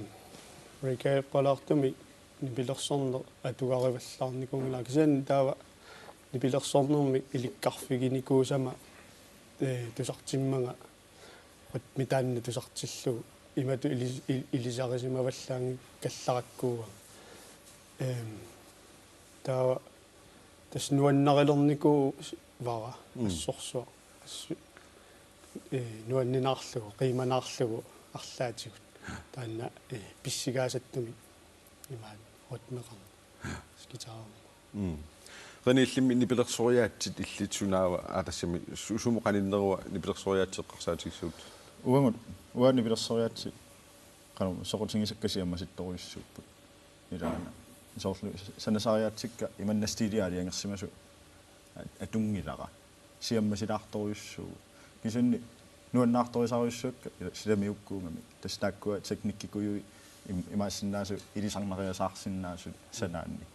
reggae-ppalaartumik nipilersorneq atugarivallaarnikuunngilaq. Kisianni taava nipilersornermi ilikkarfiginikuusama, eh, tusartimmanga rytmi taanna tusartillugu imatut ili-, ili-, ilisarisimavallaanngikkallarakkuuanga. Ehm, taava tassa nuannarilernikuuvara. Mm. Assorsuaq. Assu-, eh, nuanninaarlugu, qiimanaarlugu arlaatigut. Taanna, eh, pissigaasattumi imaat rytmeqarneq. Guitarerneq. Mm. René, illimmi nipilersoriaatsit illit sunaava, aa, tassami su-, sumut qaninnerua nipilersoriaatsit eqqarsaatigissagutsigu? Uagut, uagut nipilersoriaatsit qanoq soqutigisakka siammasittorujussuupput. Ilaana. Soorlu sanasariaatsikka imannak stili aalajangersimasut at-, atunngilara. Siammasilaartorujussuuvoq. Kisianni nuannaartorisarujussuakka ila-, silamiukkuugamik. Tassa taakkua teknikkikujui im-, imaassinnaasut ilisarnariasaarsinnaasut sanaannik.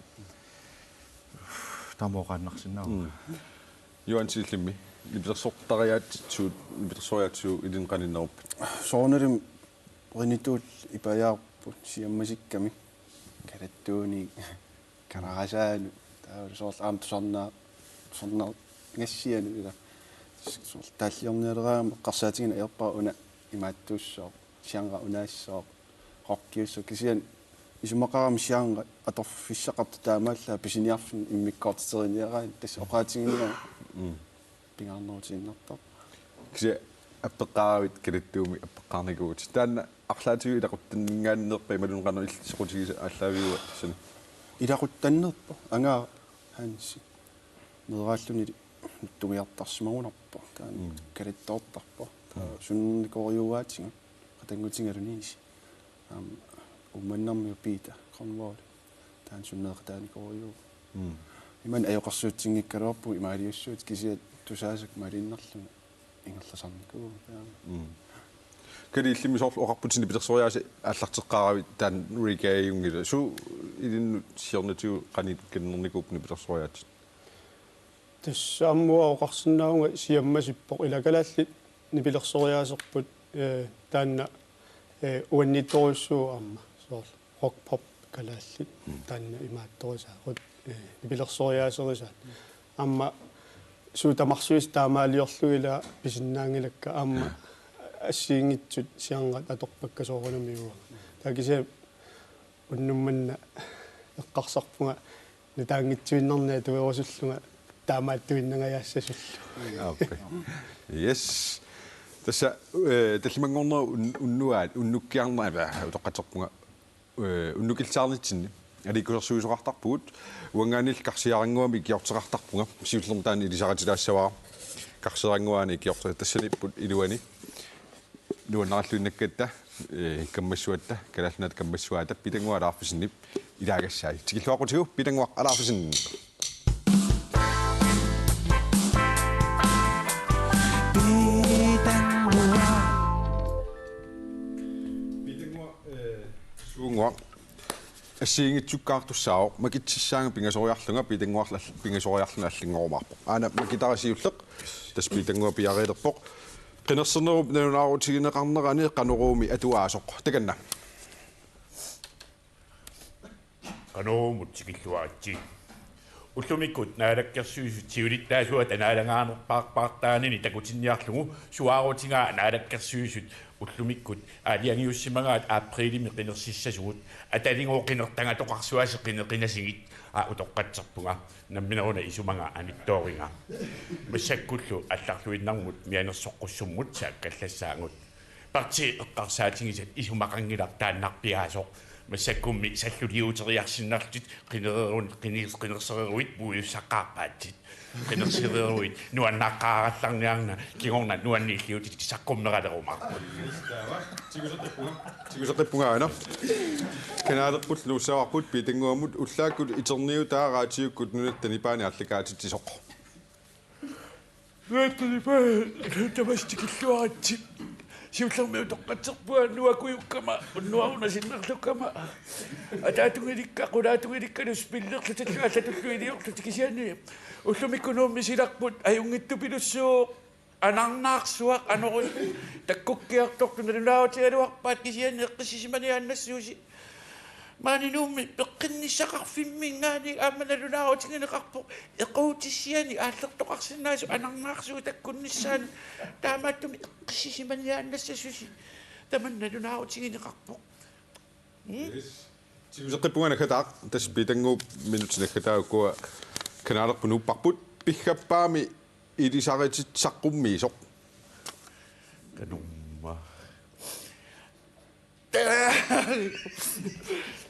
Taama oqaannarsinnaavunga. Mm. Johan, illimmi nipilersortariaatsitut, nipilersoriaatsitut ilinnut qaninneruppit? Soorunalimi René-tut ipajaarput siammasikkamik. Kalattuunik, kalarasaanut, taava soorlu aamma tusarnaa-, tusarnaagassianut ila. Soorlu taalliornialeraangama eqqarsaatigineq ajorpara una imaattuussooq, genre unaassaaq, rockiussaaq, kisianni isumaqarami genre atorfissaqartoq taamaallaat pisiniarfinni immikkoortiteriniaraanni tassa oqaatiginiarlugu. Mm. Pingaarnerutiinnartarpoq. Kisianni appeqqaaravit Kalattuumik appeqqaarnikuuvutit. Taanna arlaatigut ilaquttanninngaanneerpa imaluunniit qanoq illit soqutigisatit aallaavigaat tassani? Ilaquttanneerpoq, Angaaraq Hansi. Meeraallunili nutsugiartarsimagunarpoq. Taanna Mm. kalattoortarpoq. Taava Mm. sunnernikoorujuuaatigut. Qatanngutigaluni. Aamma Uummannarmiut Peter Grønvold. Taanna sunneeqataanikuurujuuvoq. Mm. Imannak ajoqersuutsinngikkaluarpugut imaaliussuutit kisianni tusaasakka malunnarlugit ingerlasarnikuuvugut taama. Mm. Kali illimmi soorlu oqarputit nipilersoriaaseq aallarteqqaaravit taanna reggae-junngilaq. Suut ilinnut siornatigut qanikanneernikuupput nipilersoriaatsit? Tassa aamma uanga oqarsinnaavunga siammasippoq ila kalaallit nipilersoriaaserput, eh, taanna, eh, uannittorujussuuvoq aamma soorlu rock pop kalaallit Mm. taanna imaattorisaat, rut-, eh, nipilersoriaaserisaat. Aamma suut tamarsuisa taamaaliorlugit ila pisinnaanngilakka aamma assigiinngitsut siarngat atorpakka soorunami uanga. Taava kisianni unnuk manna eqqarsarpunga nutaanngitsuinnarnik atuerusullunga taamaattuinnangajassasullu. Aappi. Yes. Tassa, eh, tallimanngornerup un-, unnuaat, unnukkiarnera, eh, utoqqatserpunga, eh, unnukillisaarnitsinni. Aliikkusersuisoqartarpugut, uanngaanniilli Karsiarannguami ikiorteqartarpunga, siullermik taanna ilisaritilaassavara. Karsiarannguaani ikiorte-, tassaniipput iluani. Nuannaralluinnakkatta, eh, kammassuatta, Kalaallit Nunaata kammassuaata, Piitannguaq Alaarfissenip ilaagassai. Tikilluaqqutigu, Piitannguaq Alaarfissen. Piitannguaq, eh, Suunnguaq. Assigiinngitsukkaartussaavoq, makitsissaanga pingasoriarlunga, Piitannguaq all-, pingasoriarlunga allanngorumaarpoq. Aana makitara siulleq, tassa Piitannguaq piareerpoq. Qinersinerup nalunaarutigineqarnerani Qanoruumi atuaasoq. Takanna. Qanoruumut tikilluaritsi. Ullumikkut Naalakkersuisut siulittaasuata naalagaanerpaarpaartaanini takutinniarlugu suaarutigaa Naalakkersuisut ullumikkut aalajangiussimagaat aprilimi qinersissasugut. Atalinngooq qinertagatoqarsuasi qineqinasigit, aa utoqqatserpunga. Nammineruna isumaga anittooriga. Massakkullu allarluinnarmut mianersoqqussummut saakkallassaagut. Partii eqqarsaatigisat isumaqanngilaq taannarpiaasoq. Massakkummi salluliuuteriarsinnarlutit qinererun-, qini-, qinersereruit puiussaqqaarpaatsit. Qinersereruit nuannaqqaarallarniarna kingorna nuanniilliutit saqqummeralerumaarput. Tiguseqqippunga. Tiguseqqippunga aana. Kanaalerput nuussavarput Piitannguamut ullaakkut iterniutaa raatiukkut nunatta nipaani aallakaatitsisoq. Nunatta nipaani tamassi tikilluaritsi. Siullermik utoqqatserpunga nuakujukkama, unnuaruna sinnarlukkama. Ataatungilikka, qulaatungilikkalu spillerlutillu allatullu iliorlutik kisianni. Ullumikkut Nuummi silarput ajunngitsupilussuuvoq. Anarnaarsuaq anorui takkukkiartortut nalunaarutigaluarpaat kisianni eqqissisimaniaannassuusi. Maani Nuummi peqqinnissaqarfimminngaanniit aamma nalunaarutigineqarpoq equutissianik aallertoqarsinnaasut anarnaarsuup takkunnissaanut. Taamaattumik eqqissisimaniaannassasusi. Tamanna nalunaarutigineqarpoq. Mm? Yes. Tiguseqqippunga naggataaq, tassa Piitannguup minutsit naggataat ukua kanaalerput nuupparput, piggappaami ilisaritit saqqummiisoq. Kanumma.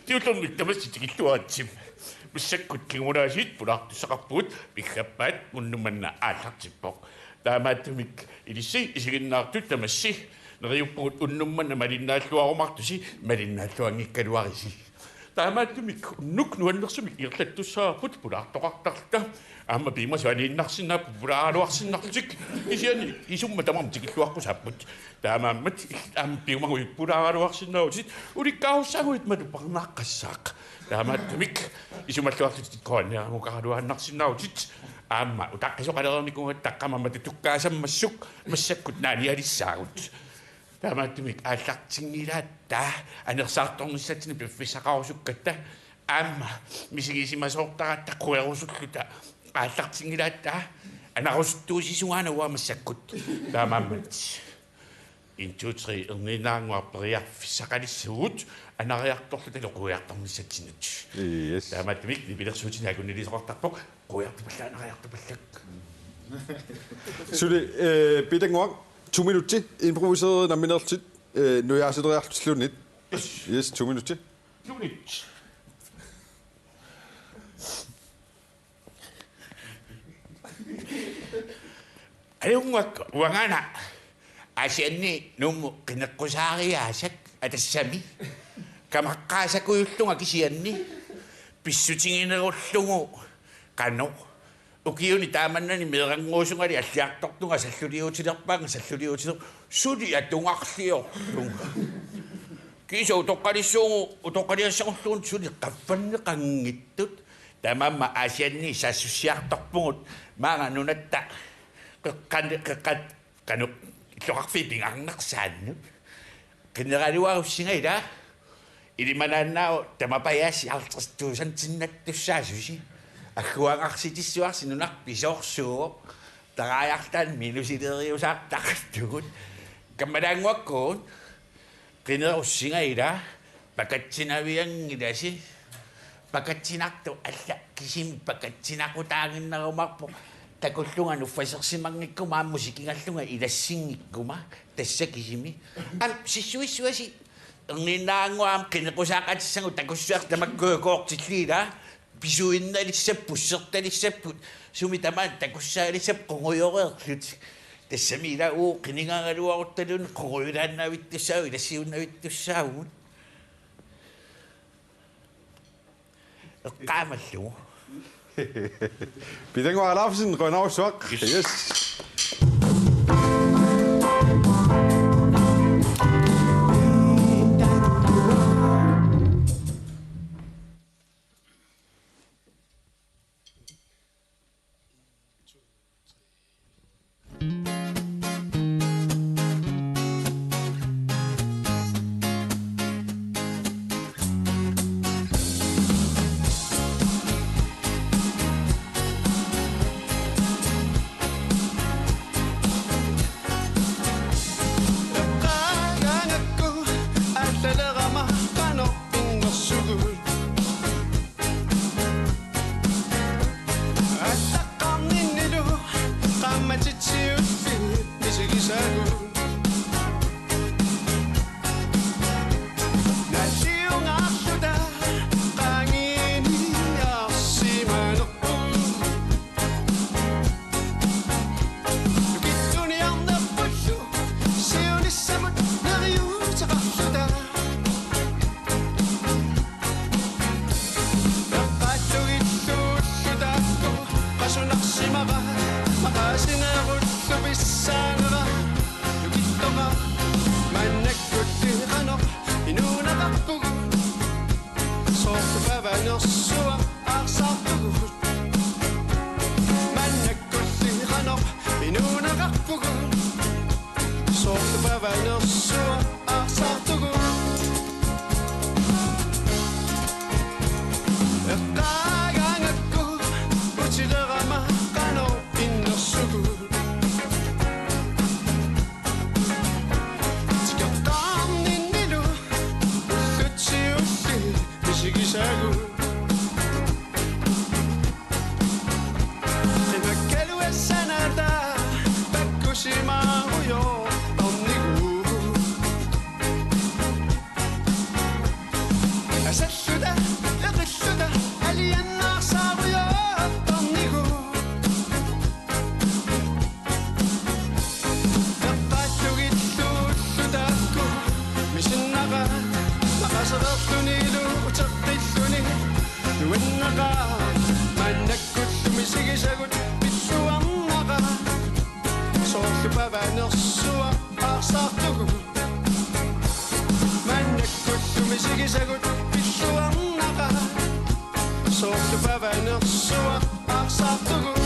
Siullermik tamassi tikilluaritsi. Massakkut kingumut aasiit pulaartussaqarpugut, piggappaat unnuk manna aallartippoq. Taamaattumik ilissi isiginnaartut tamassi neriuppugut unnuk manna malinnaalluarumaartusi, malinnaalluanngikkaluarisi. Taamaattumik unnuk nuannersumik ingerlattussaavarput pulaartoqartarluta. Aamma piumasut aniinnarsinnaapput pulaaraluarsinnarlutik. Kisianni isummat tamarmik tikilluaqqusaapput. Taamaammat illit aamma piumaguit pulaaraluarsinnaavutit, ulikkaarussaaguit matuparnaaqqassaaq. Taamaattumik isumalluarlutit koranniaramukaraluaannarsinnaavutit. Aamma utaqqisoqalernikuugatta taqqamammat tukkaasammassuk massakkut naanialissaagut. Taamaattumik aallartinngilaatta anersaartornissatsinnut piffissaqarusukkatta aamma misigisimasoortaratta querusulluta aallartinngilaatta anarusuttuusisungaana uanga massakkut. Taamaammat en, to, tre, erniinnaannguaq periarfissaqalissuugut, anariartorlutalu quiartornissatsinnut. Yes. Taamaattumik nipilersuutinik akunniliisoqartarpoq, quiartupallaaq, anariartupallaaq. Suli, eh, Piitannguaq, to minutsi, improviserit nammineerlutit, eh, nujaasileriarlutilluunniit. Yes. Yes, to minutsi. To minutsi. Ajunnguakka uangaana Aasianni Nuummut qineqqusaariaasak atassami kamaqqaasakujullunga kisianni pissutiginerullugu qanoq ukiuni taamannani meerannguusungali alliartortunga salluliuutilerpaanga salluliuutiler suli atugarliorlunga. Kiisa utoqqalissuugu utoqqaliassagulluunniit suli qaffanneqanngitsut. Taamaammat Aasianni saassussiartorpugut maanga nunatta qeqqani-, qeqqat-, qanoq illoqarfiit pingaarnersaannut. Qineraluarussinga ila ilimanaannaavoq tamapajaassi halvtreds tusindtinnattussaasusi. Agguagarsitsissuarsi nunarput pisoorsuuvoq. Taraajartaani minusileriusaartartugut. Kammalaannguakkuugut. Qinerussinga ila pakatsinavianngilasi. Pakatsinartoq alla kisimi pakatsinaqutaaginnarumaarpoq. Takullunga nuffasersimanngikkuma aamma sikingallunga ilassinngikkuma tassa kisimi. Aamma sissuissuasi erniinnaannguaq aamma qineqqusaaqatissagut takussuarsi tamakkuukoortilliila. Pisuinnalissapput, pussertalissapput, sumi tamaat takussaalissapput qungujoreerlutik. Tassami ila uu qinigaraluaruttaluunniit qungujulaannavittussaavugut, ilassiunnavittussaavugut. Eqqaamallugu. Piitannguaq Olufsen, qujanarsuaq. Yes. Yes. Sunarsimava maqaasineerullu pissaanera nukittoqa maannakkulli qanoq inuuneqarpugut soorlu pavanersuaq aarsaartugut maannakkulli qanoq inuuneqarpugut soorlu pavanersuaq aarsaartugut. Eqqaagaangakku utilerama qanoq innersugut. Tikertaarninnilu ullutsiulli misigisagut. Imakkaluassanata takkusimaarujortarniguugut. Asalluta, eqilluta, alianaarsaarujortarniguugut. Eqqaallugilluullu taakku misinnaqaat, maqasereerlunilu uteqqilluni nuannaqaat, maannakkullu misigisagut pilluarnaqaat, soorlu pavanersuaq aarsaartugut. Maannakkullu misigisagut pilluarnaqaat, soorlu pavanersuaq aarsaartugut.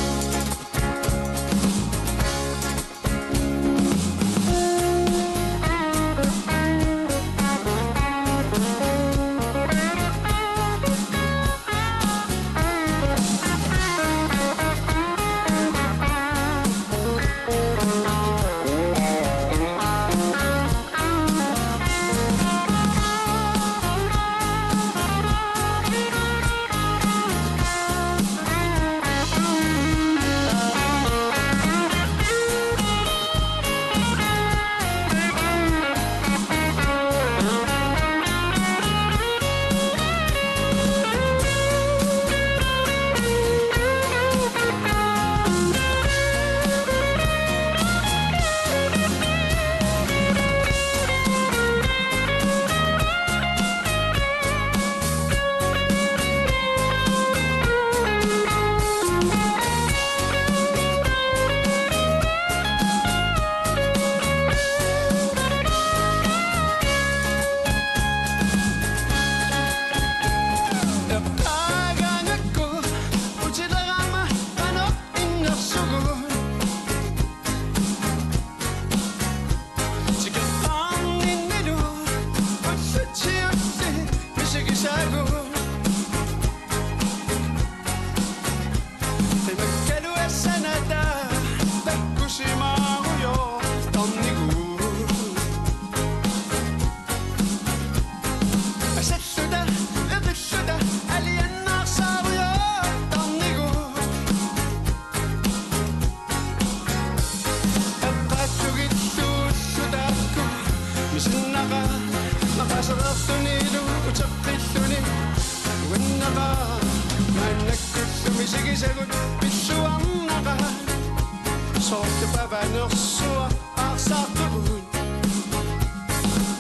Eqqaagaangakku utilerama qanoq innersugut. Tikertaarninnilu ullutsiulli misigisagut. Imakkaluassanata takkusimaarujortarniguugut. Asalluta, eqilluta, alianaarsaarujortarniguugut. Eqqaallugilluullu taakku misinnaqaat, maqasereerlunilu uteqqilluni nuannaqaat, maannakkullu misigisagut pilluarnaqaat, soorlu pavanersuaq aarsaartugut.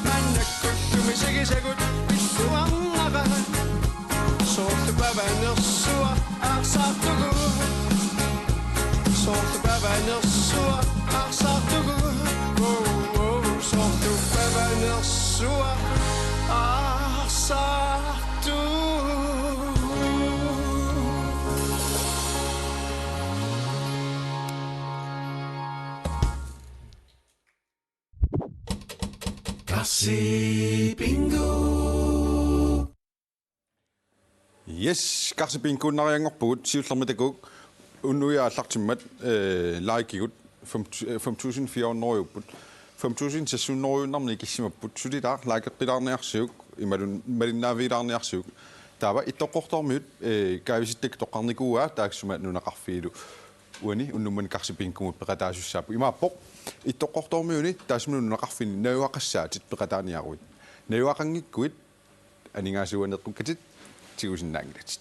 Maannakkullu misigisagut pilluarnaqaat, soorlu pavanersuaq aarsaartugut. Soorlu pavanersuaq aarsaartugut. Wow, wow, soorlu pavanersuaq aarsaartugut. Karsi Bingo. Yes, Karsi Bingo-nnarianngorpugut, siullermik takuuk unnuit aallartimmat, eh, likigut fem, eh, fem tusind fire hundrede-upput. Fem tusind seks hundrede-uinnarmik ikissimapput, sulilaaq likeqqilaarniarsiuk, imaluunniit malinnaavigilaarniarsiuk. Taava Ittoqqortoormiut, eh, kaavitsikka toqqarnikuuaa, taassuma nunaqarfiilu uani unnummut Karsi Bingo-mut peqataasussaapput. Imaappoq, Ittoqqortoormiuni taassuma nunaqarfinni najugaqassaatit peqataaniaruit. Najugaqanngikkuit aningaasat uani eqqukkatit tigusinnaanngilatit.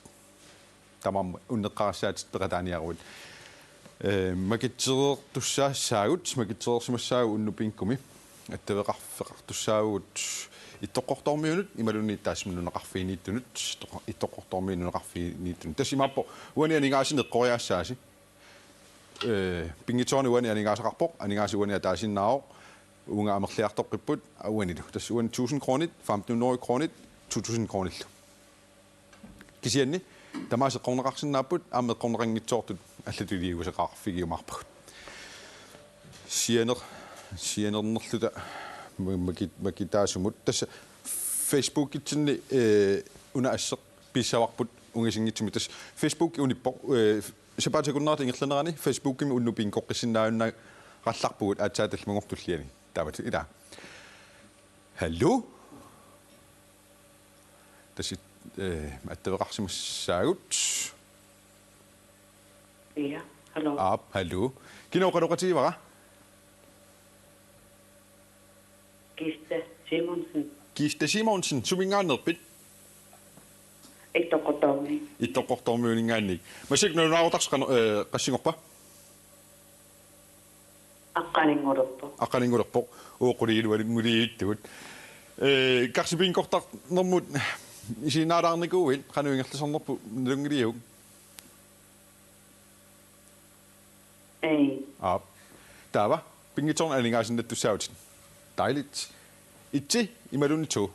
Tamarmik unneqqarissaatitut peqataaniaruit. Eh, makitsereertussaassaagut, makitsereersimassaagut unnuk bingomi. Attaveqarfeqartussaavugut Ittoqqortoormiunut, imaluunniit taassuma nunaqarfiiniittunut, Ittoq-, Ittoqqortoormiut nunaqarfiiniittunut. Tassa imaappoq, uani aningaasanik eqqoriaassaasi. eh, pinngitsoorani uani aningaasaqarpoq, aningaasat uani ataasinnaavoq, uunga amerliartoqqipput, uanilu. Tassa uani tusind kronit, femten hundrede kronit, to tusind kronillu. Kisianni tamaasa eqqorneqarsinnaapput, aamma eqqorneqanngitsoortut allatut iliuuseqarfigiumaarpagut. Sianer-, sianernerluta ma-, maki-, makitaasumut. Tassa Facebookitsinni, eh, una asseq pissavarput ungasinngitsumik. Tassa Facebook unippoq, eh, sapaatip akunnerata ingerlanerani Facebookimi unnuk bingoqqissinnaajunnaarallarpugut aatsaat tallimagooq tulliani. Taamatut ilaa. Hallo? Tassa, eh, attaveqarsimassaagut. Ja, hallo. Aap, hallo. Kina oqaloqatigivara? Kista Simonsen. Kista Simonsen, suminngaanneerpit? Ittoqqortoormi. Ittoqqortoormiuninngaanniit. Massakkut nalunaarutarsi qano-, eh, qassinngorpa? Aqqaninngulerpoq. Aqqaninngulerpoq. Uu, qulingiluanngortittugut. Eh, karsipinngortarnermut isiginnaalaarnikuuit, qanoq ingerlasarnerput nalunngiliuk? Ei. Aap. Taava, pinngitsoorani aningaasinnattussaavutit. Dejligt. Et imaluunniit to.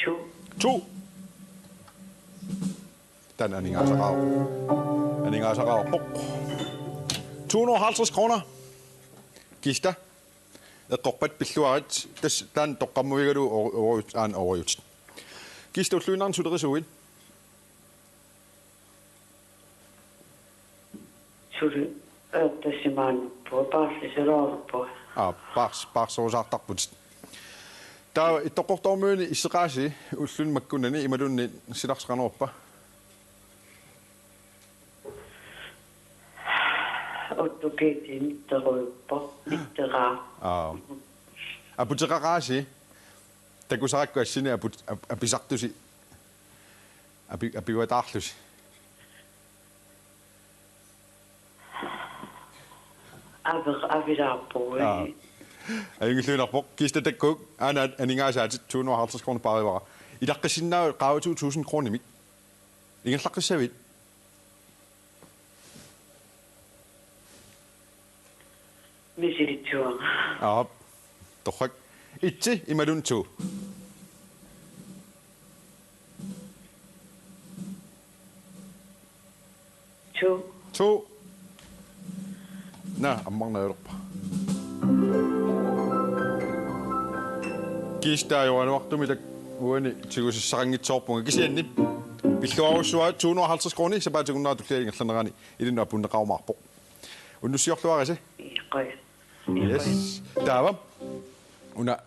To. To. Taanna aningaasaqaar-, aningaasaqaarpoq. To hundrede og halvtreds kroner. Kista. Eqqorpat pilluarit. Tassa taanna toqqammavigalugu or-, or-, aana orujutit. Kista, ulluinnarni sulerisuuit? Suli, eh, tassa maannakkut paarsisoraarput. Aa, paars-, paarserusaartarputit. Taava Ittoqqortoormiuni isseqaasi ulluni makkunani imaluunniit silarsi qanorpa? Otto G T nitteruuppoq, nitteraa. Aa. Aputeqaqaasi, takusarakku assini aput-, ap-, apisartusi, api-, apiuataarlusi. Ape-, apilaarpugut. Aa. Ajunngilluinnarpoq, Kista, takuuk, aana aningaasaatit to hundrede og halvtreds kroner paarivara. Ilaqqissinnaavat qaavatigut tusind kronimik. Ingerlaqqissavit? Misilitsuanga. Aap. Torrak. Et imaluunniit to? To. To. Naa, ammarnaalerpa. Kista, ajoraluartumik taanna uani tigusassaqanngitsoorpunga, kisianni pilluarujussuarit, to hundrede og halvtreds kroner sapaatip akunnerata tulliani ingerlanerani ilinnut apuunneqarumaarpoq. Unnussiorluarisi. Iqoi. Yes. Taava. Una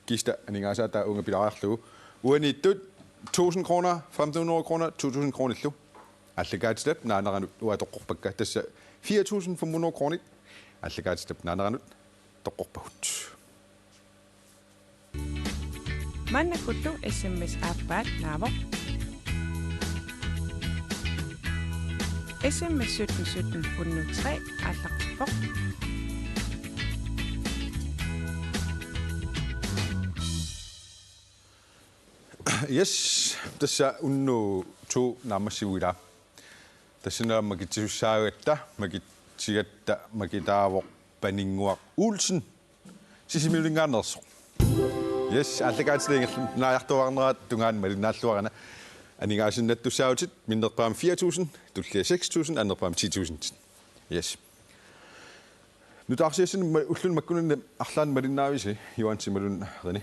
Kista aningaasaa taava uunga pilaariarlugu. Uaniittut tusind kroner, femten hundrede kroner, to tusind kronillu. Aallakaatitap naaneranut uanga toqqorpakka. Tassa fire tusind fem hundrede kronit. Aallakaatitap naaneranut toqqorpagut. Maannakkullu S M S aappaat naavoq. S M S sytten sytten hundrede tre aallartippoq. Yes, tassa unnugu to naammassivugut ilaa. Tassani makitsissaagatta, makitsigatta, makitaavoq Paninnguaq Olsen. Sisimiuninngaanneersoq. Yes, aallakaatitaat ingerl-, naajartuarnerat tungaanut malinnaalluarina. Aningaasinnattussaavutit, minnerpaamik fire tusind, tullia seks tusind, annerpaamik ti tusind. Yes. Nutaarsiassani ma-, ulluni makkunani arlaanni malinnaavisi, Johansi Malun Rene?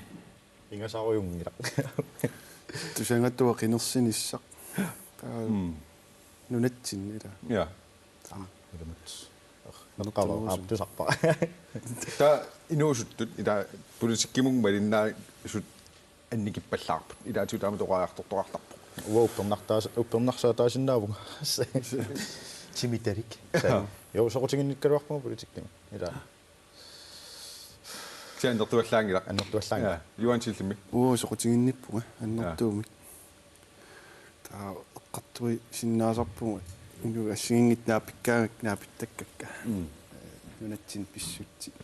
Ingasarujunngilaq. Tusangatuaq qinersinissaq. Taa-, mm, nunatsinni ilaa. Ja. Taa. Ilumut. Neqqava aap tusarpa. Taava inuusuttut, ilaa, politikkikkut malinnaasut annikippallaarput. Ilaatigut taamatut oqariartortoqartarpoq. Uanga uppernartaas-, uppernarsaataasinnaavunga. Timitalik. Sa-, jo, soqutiginnikkaluarpunga politikkimi. Ilaa. Kisianni annertuallaanngilaq. Annertuallaanngilaq. Ja, Johansillimmi. Uanga soqutiginnippunga, annertuumik. Ja. Taava eqqartuisinnaasarpunga, inuit assigiinngitsut naapikkaangakkit naapittakkakka. Mm. Nunatsinni pissutsit.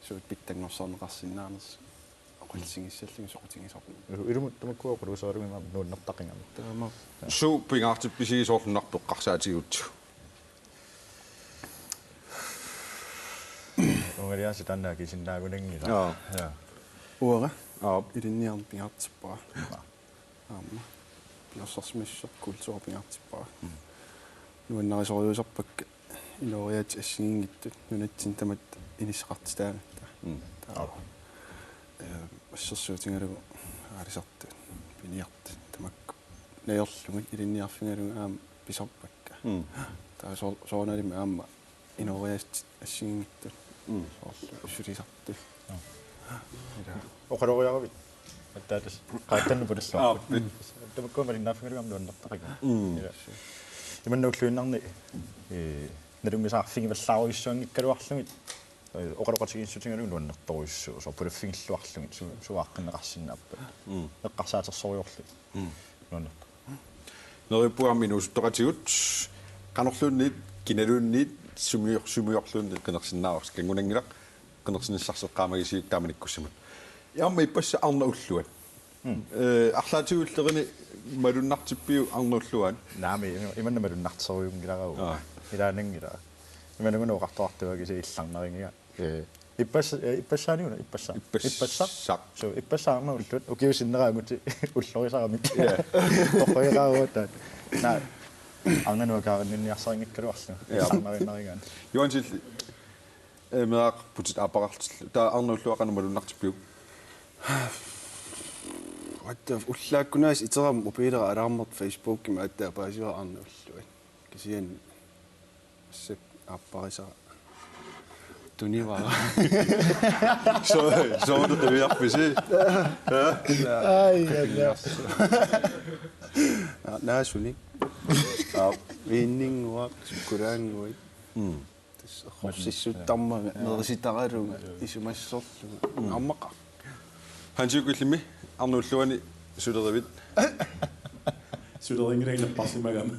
Suut pitsanngorsarneqarsinnaanersut. Oqallisigissallugit soqutigisarput. Ilumut tamakkua oqaluuseriarlugit aamma nuannertaqigami. Taama. Suut pingaartippisigisoorlunnarpoq eqqarsaatigalugu? Ungaliasi taanna kisinnaagunanngilaq. Jaa. Jaa. Uanga. Aap. Ilinniarneq pingaartippara. Aamma. Piorsarsimassuseq kulturi pingaartippara. Nuannarisorujussuusarpakka inooriaatsit assigiinngitsut nunatsinni tamatta inissaqartitaagatta. Mm. Taava. Eh, assersuutigalugu aalisartut, piniartut, tamakku. Najorlugit ilinniarfigalugit aamma pisarpakka. Mm. Taava soo-, soorunalimi aamma inooriaatsit assigiinngitsut. Mm. Soorlu sulisartut. Ila. Oqaloriaravit. Attaattas. Qaattannu pulissuarput. Aap. Tamakku malinnaaffigalugit aamma nuannertaqigami. Mm. Ila. Imanna ulluinnarni, eh, nalunngisaarfigivallaarujussuanngikkaluarlugit, eh, oqaloqatigiissutigalugu nuannertorujussuuvoq, soorlu pulaffigilluarlugit, su-, suaaqqinneqarsinnaappat. Mm. Eqqarsaatersorujorlugit. Mm. Nuannerpoq. Neriuppunga aamma inuusuttoqatigut, qanorluunniit, kinaluunniit, sumior-, sumiorluunniit qinersinnaavarsi, kanngunanngilaq, qinersinissarsi eqqaamagisiuk taamanikkussamut. Aamma ippassaq arnat ulluat. Mm. Eh, arlaatigut illerini malunnartippiuk arnat ulluaat? Naamik, ima-, imanna malunnarterujunngilara. Aa. Ilaananngilaq. Imaluunniit oqartoqartunga kisianni illarnarigiga. Eh, ippas-, eh, ippassaaniuna, ippassa-, ippassaq. Ippassaq. Suu, ippassaq arnat ulluat, ukiut sinnera angutit ullorisarami. Ja. Oqoiqaaruat taat. Naa, arnanut akaarinninniarsarinngikkaluarlunga. Ja. Illarnarinnarigaanni. Juansil, eh, meeraqarputit aappariarlutillu. Taava arnat ulluat qanoq malunnartippiuk? What the f-, ullaakkunaasiit iterama mobiilera alarmertut Facebookimi aatsaat paasivara arnat ulluat. Kisianni assut aapparisara tunivara. So, soorlu qiviarpisi? Ai, ja, ja. Aa, naasunik. Aa, viinninnguaq, sukkulaannguit. Mm. Tassa eqqorsissuttarmanga, nerisitaralugu, isumassorlugu. Mm. Ammaqaaq. Hansi Ukillimmi, arnat ulluanni sulerivit? Sulerinngilanga napparsimagama.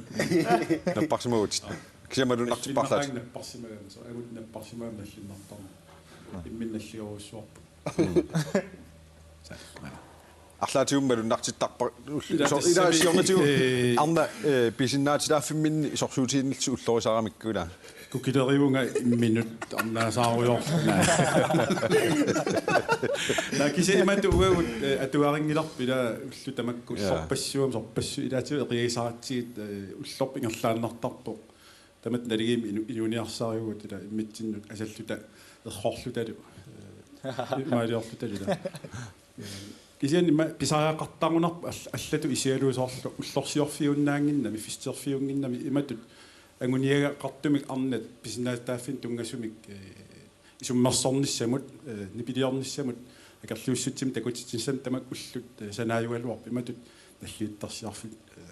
Napparsimavutit. Kisianni malunnartipparlaat. Napparsimagama, so, angut napparsimagama nallinnartarmat. Imminut nalliorujussuarput. Sa-, Arlaatigut malunnartittarpara ullu-, ila so-, ila tassami, siornatigut, eh, arnat, eh, pisinnaatitaaffimminni sorsuutiginnillusi ullorisaramikku ila. Kukilerivunga imminut arnaasaarujoorlunga. Naa kisianni imatut uagut, eh, atuarinngilarput ila ullut tamakku. Ja. Sorpassuit, sorpassuit ilaatigut eqiagisaratsigit, eh, ullorput ingerlaannartarpoq. Tamatta naligiimmik inu-, inuuniarsarivugut ila immitsinnut asalluta errorlutalu. Eh, imaaliorlutalu ila. Kisianni ima pisariaqartarunarpoq all-, allatut isigalugu soorlu ullorsiorfiunnaannginnami, festiterfiunnginnami imatut anguniagaqartumik arnat pisinnaatitaaffinnut tunngasumik, eh, isummersornissamut, eh, nipiliornissamut, akerliussutsimik takutitsinissamut tamakku ullut, eh, sanaajugaluarput imatut nalliuttorsiorfiit, eh,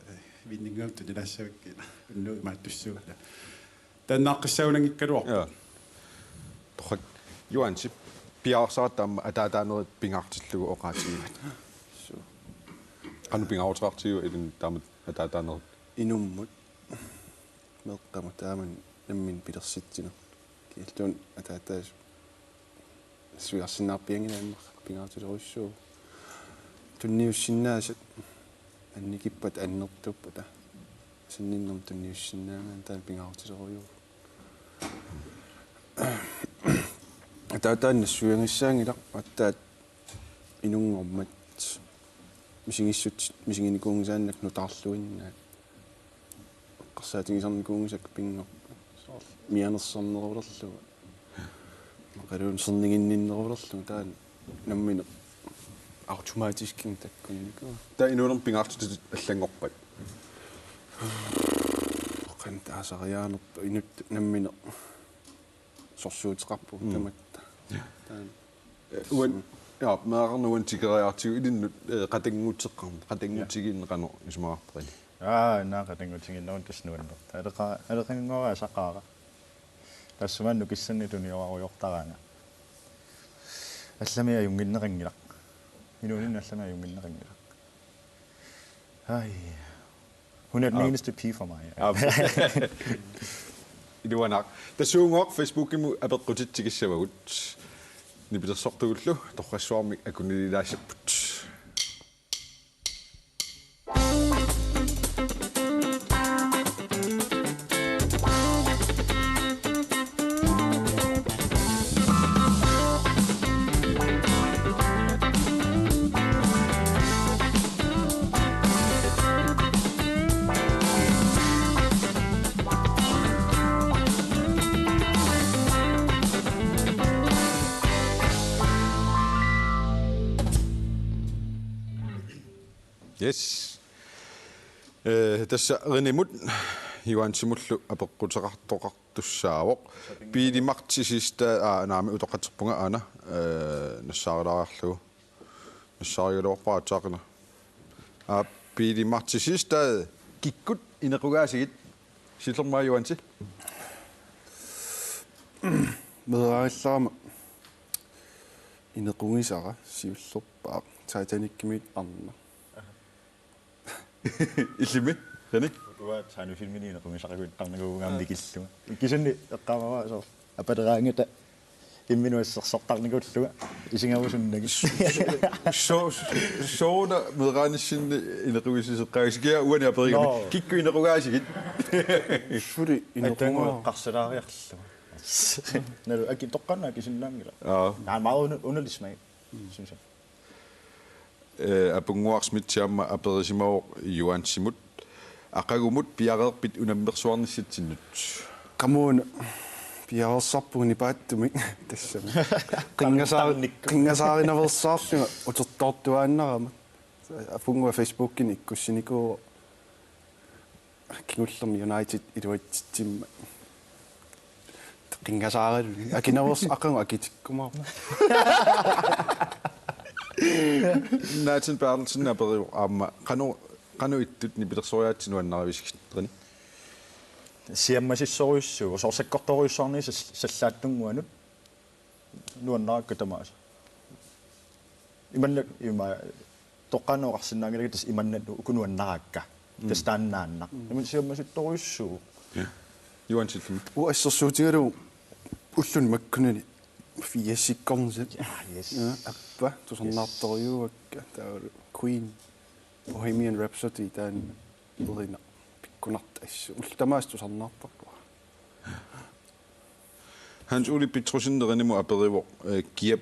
viinninnguamik tunilaassavakkit unnugu imaattussuugut. Taannaaqqissagunanngikkaluarpoq. Ja. Torrak, Juansip, piareersaratta aamma ataataanerit pingaartillugu oqaatigivat. Suu. Qanoq pingaaruteqartigiva ilinnut taamatut ataataanerit? Inummut. Meeqqamut taamani nammineq pilersitsineq. Kialluunniit ataataasut nassuiarsinnaarpianngilaat immaqa pingaarutilerujussuuvoq. Tunniussinnaasat annikippata annertuuppata. Asanninnermut tunniussinnaagaanni taanna pingaarutilerujuuvoq. Ataataanut nassuiagassaanngilaq aatsaat inunngormat misigissut misiginikuunngisaannakkut nutaarluinnaat. Eqqarsaatigisarnikuunngisakka pinngorpoq. Soorlu mianersornerulerlugu. Imaluunniit serniginninnerulerlugu taanna nammineq automatiskimik takkunnikuuvoq. Taava inuunermi pingaartitat allanngorpat? Qanoq taasariaanerpa inuttut nammineq sorsuuteqarpugut. Mm. Tamatta. Ja. Taanna. Eh, uan, ja, meerarneq uani tikeriartigu ilinnut, eh, qatannguteqarneq, qatanngutigiinneq qanoq isumaqarpit? Aa, naa qatanngutigiinneq tassa nuannerpoq. Aleqa-, aleqanngoraasaqaara. Tassa maanna nukissannik tuniorarujoortaraanga. Allamik ajunnginneqanngilaq. Inuuninni allamik ajunnginneqanngilaq. Ai. Hun er den eneste pige for mig. Aa. Iluanaq. Tassuuguaq Facebookimi apeqqutit tikissavagut. Nipilersortugullu torrassuarmik akunililaassaput. Yes. Eh, tassa Renimut Juansimullu apeqquteqartoqartussaavoq. Biilimart sisista, aa, naami utoqqatserpunga aana, eh, nassaarilaariarlugu. Nassaarigaluarpara aatsaaqina. Aa, Biilimart sisista kikkut inequgaasigit. Sillermaa Juansi. Meeraagallarama inequgisara siullerpaaq Titanicimit arnaq. Illimi, Reni? Uanga tegnefilmini ineqqugisaqaguittarnikuuvunga mikillunga. Kisianni eqqaamavara soorlu apaleraangata imminut assersortarnikuullunga isigavusunnagit. So-, sooruna meeraanissinni inequgisiseqqaagisi kia uani aperigami. Nå. Kikkut inequgaasigit. Suli inequgaa. Atangu eqqarsalaariarlunga. Nalu aki toqqaannaq akisinnaanngilaq. Aa. Naa, maru una-, unalis magi. Synes jeg. Eh, Apunnguaq Schmidt aamma aperisimavoq Juansimut. Aqagumut piareerpit unammersuarnissitsinnut? Qamuuna piareersarpunga nipaatsumik tassami. Qinngasaari-, Tarnikku. Qinngasaarinaveersaarlunga utertoortuaannarama. Apunnguaq Facebookimi ikkussinikuuvoq. Kingullermi United iluatsitsimmat. Qinngasaaraluni. Akinaveersoq aqagu akitikkumaarpoq. Nathan Berthelsen aperivoq aamma qanoq, qanoq ittut nipilersoriaatsit nuannarivisigit, Reni? Siammasissorujussuuvoq, soorlu sakkortoorujussuarnit sal-, sallaattunnguanut. Nuannarakku tamaasa. Imannak ima toqqaannaq oqarsinnaanngilakka tassa imannak uku nuannarakka. Mm. Tassa taannaannaq. Mm. Imannak siammasittorujussuuvoq. Ja. Juansillu. Uanga assersuutigalugu ulluni makkunani firsikkornisat. Ja, yes. Ja, appa, tusarnaartorujuuakka. Taavalu Queen, Bohemian Rhapsody taanna erinaq pikkunartoq assut. Ullut tamaasa tusarnaartarpunga. Hans Ole Petrussen Renimut aperivoq, eh, kiap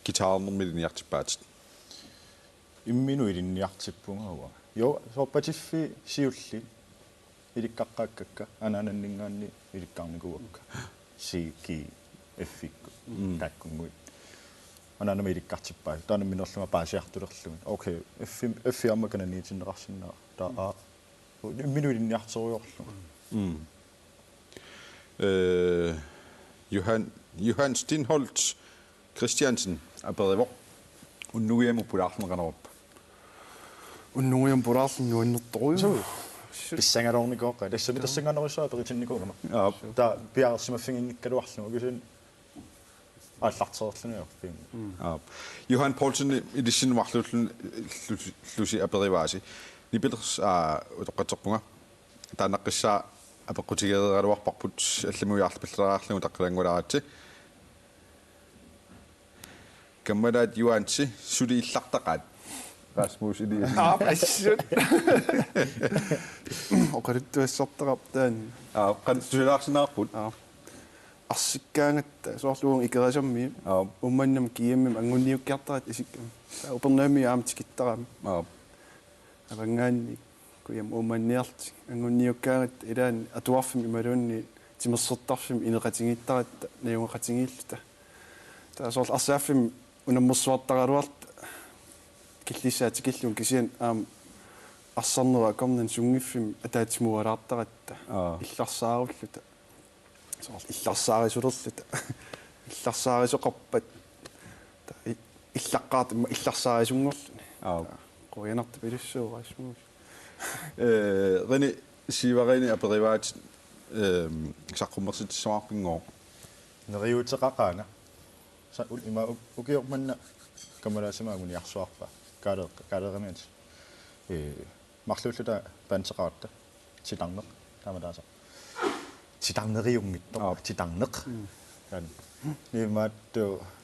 guitarernermi ilinniartippaatit? Imminut ilinniartippunga uanga. Jo, soorlu Patiffiit siulliit ilikkaqqaakkakka, anaananninngaanniit ilikkarnikuuakka. C, G, F-ikkut, mm, taakkunnguit. Anaanama ilikkartippaat. Taava nammineerlunga paasiartulerlugit. Okay, F, F aamma kananiitinneqarsinnaavoq. Taava A. Imminut ilinniartorujoorlunga. Mm. Eh, Johan, Johan Steenholdt Christiansen aperivoq: Unnugiamut pulaarluni qanoq ippa? Unnugiamut pulaarluni nuannertorujuuvoq. Suu. Pissangaloornikooqaat. Tassami tassanngaanneersuaq aperitinnikuugama. Aap. Taava piareersimaffiginngikkaluarlugu kisianni aallartereerluni ajorfiin. Mm. Aap. Johan Poulsen ilissinnut marluullusi, lusi, lusi aperivaasi. Nipilers-, aa, utoqqatserpunga. Taannaqqissaaq apeqqutigereeraluarparput, allamik ujaarlapallalaarlugu utaqqilannguleratsi. Kammalaat Juansi, suli illartaqaat. Rasmus Eliasen. Aap, assut. Oqaluttuassartaqarpoq taanna. Aap, qanoq tusalaarsinnaarput? Aap. Arsikkaangatta, soorlu uunga Ikerasammi. Aap. Uummannamut G M-imut anguniukkiartaratta isikkama. Taava Upernavimmi aamma tikittarami. Aap. Avanngaanniit. Kujamut Uummanniarlutik. Anguniukkaangatta ilaanni atuarfimmi imaluunniit timersortarfimmi ineqatigiittaratta najugaqatigiilluta. Taava soorlu arsaaffimmi unammersuartaraluarluta killissaa tikillugu kisianni aamma arsarnerup akornanni sunngiffimmi ataatsimuualaartaratta. Aa. Illarsaarulluta. Soorlu illarsaarisulerluta. Illarsaarisoqarpat. Taava i-, illaqqaartut immaqa illarsaarisunngorluni. Aap. Taava quianartupilussuuvoq Rasmus. Eh, Reni Sivereni aperivaat, ehm, saqqummersitsissuarpinngooq. Neriuuteqaqaanga. Sa-, ul-, ima u-, ukioq manna Kammalaassama anguniarsuarpaa. Kaaleeq-, kaaleeramiat. Eh, marluulluta bandeqaratta. Titarneq. Taama taasoq. Titarneriunngitsoq. Aap. Titarneq. Mm. Taanna. Imaattoq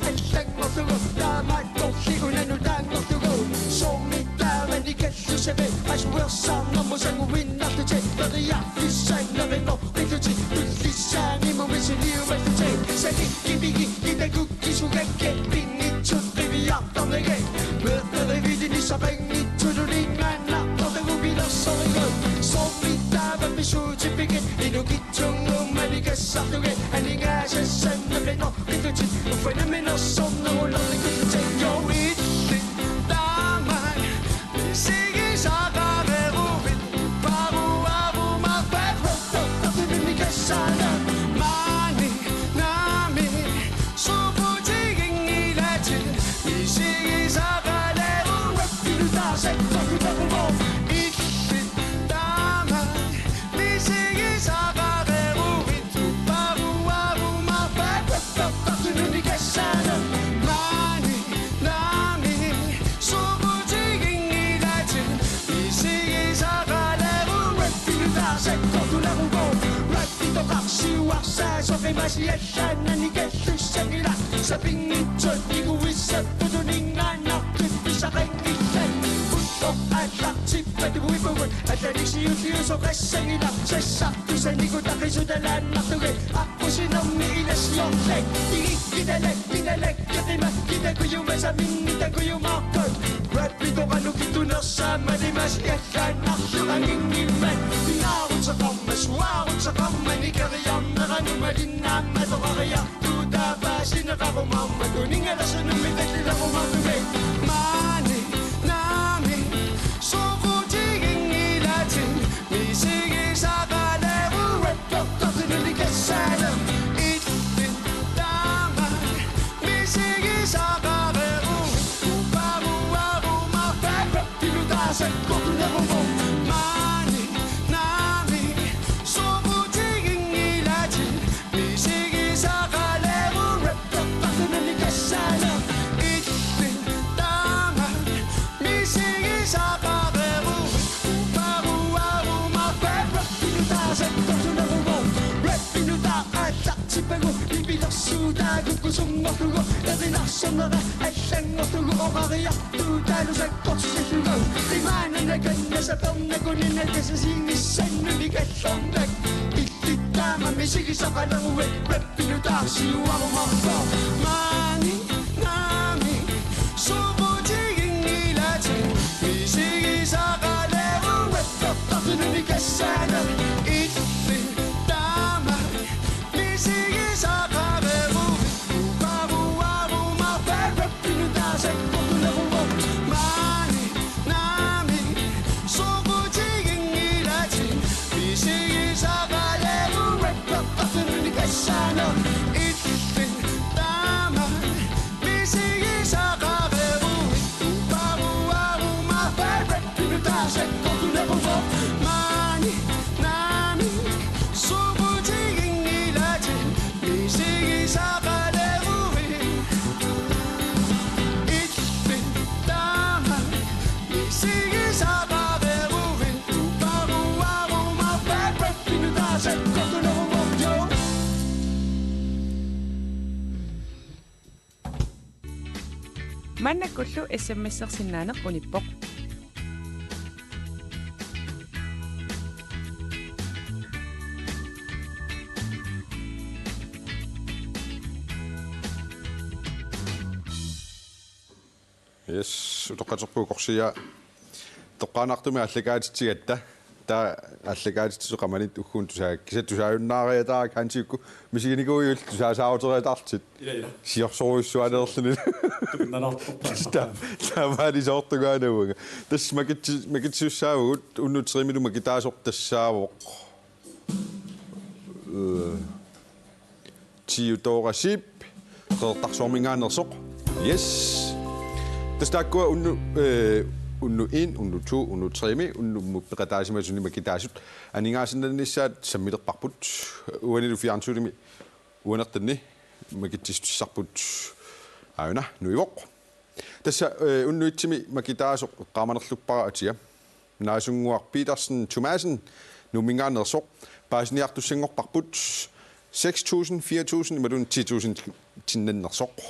allanngorlugu, taamaattorli una nutaanngorlugu. Soormi taamani kallussave asuersaarnermut sanguinnartutit, periarfissaannarnermut qillutit tullissaanimut misiliumallutit. Sani kimigi kitakukkisugakke pinngitsut qiviartarnagit. Meerperivitinni saqanngitsutuninngaannaq takugupilersorigut. Soormi taama pisuutippigit inukitsunnguummani kassarlugit, aningaasassanneqinneq qillutit uffa namminersornerulernikuullutit. Illit taama misigisaqaleruit, paruarumaarpat rappertartununni kassaana. Maani naamik soqutiginngilatit, misigisaqaleruit, rappinuutaasat tortunaruvoq. Illit taama misigisaqaleruit, paruarumaarpat rappertartununni kassaana. Maani naamik soqutiginngilatit, misigisaqaleruit, rappinuutaasat tortunaruvoq. Rappitoqarsiuarsaasoq imaasiallaannani kallussanngilaq. Sapinngitsut iguissapputuninngaannartut pisaqanngillat. Ulloq aallartippat uipugut, allanik siulliusoqassanngilaq. Sassartusanikut aqisutalaannartugit, aqqusinermi ilasiorlak. Igikkit alakkinalak, kitimakkit takujumasaminnik takujumaarput. Rappitoqanukittunersaammat imaasiallaannarlugu anginngimmat. Pingaaruteqarmat, suaaruteqarmat, nikeriarneranut malinnaammat oqariartuutaapaasineqarumaarmat, uninngalersunummi tallilerumaartumik. Maani naamik soqutiginngilatit, misigisaqaleruit, rappertartununni kassaana. Illit taama misigisaqaleruit, paruarumaarpat rappinuutaasat tortunaruvoq. Maani naamik soqutiginngilatit, misigisaqaleruit, rappertartununni kassaana. Illit taama misigisaqaleruit, paruarumaarpat rappinuutaasat tortunaruvoq. Rappinuutaaq aallartippagu nipilersuutaakukku sunngorlugu, erinarsornera allanngorlugu, oqariartuutaalu sakkortusillugu. Imaannakanna sapernakunnina tasasiinnissannut nikallernak. Illit taama misigisaqaleruit, rappinuutaaq siuarumaarpoq. Maani naamik soqutiginngilatit, misigisaqaleruit, rappertartununni kassaana. Illit taama misigisaqaleruit, paruarumaarpat rappinuutaasat tortunaruvoq. Maani naamik soqutiginngilatit, misigisaqaleruit, rappertartununni kassaana. Illit taama misigisaqaleruit, paruarumaarpat rappinuutaasat tortunaruvoq. Maani naamik Maannakkullu S M S-ersinnaaneq unippoq. Yes, utoqqaterput ukorsiaa. Toqqaannartumik aallakaatitsigatta. Taava aallakaatitsisoq qamani ugguuna tusaa-, kisianni tusaajunnaariataarpakka Hansi uku misiginikuuillu tusaasaaruteriataarlutit. Ila, ila. Siorsorujussualerluni. Tupinnalaartorpaa. Ta-, taamaalisoortungaanavunga. Tassa makitsi-, makitsisussaavugut unnuk tremilu makitaasoq tassaavoq. Øh. Theodora Zeeb, Qeqertarsuarminngaanneersoq. Yes. Tassa taakkua unnu, øh, unnuk en, unnuk to, unnuk tremi, unnummut peqataasimasuni makitaasut aningaasannanissaat sammilerparput. Uanilu fjernsynimi uanertanni makitsissutissarput. Aana, nuivoq. Tassa, øh, unnuk etsimi makitaasoq eqqaamanerluppara atia. Naasunnguaq Petersen Thomassen, Nuumminngaanneersoq, paasiniartussanngorparput seks tusind, fire tusind imaluunniit ti tusind tinnannersoq.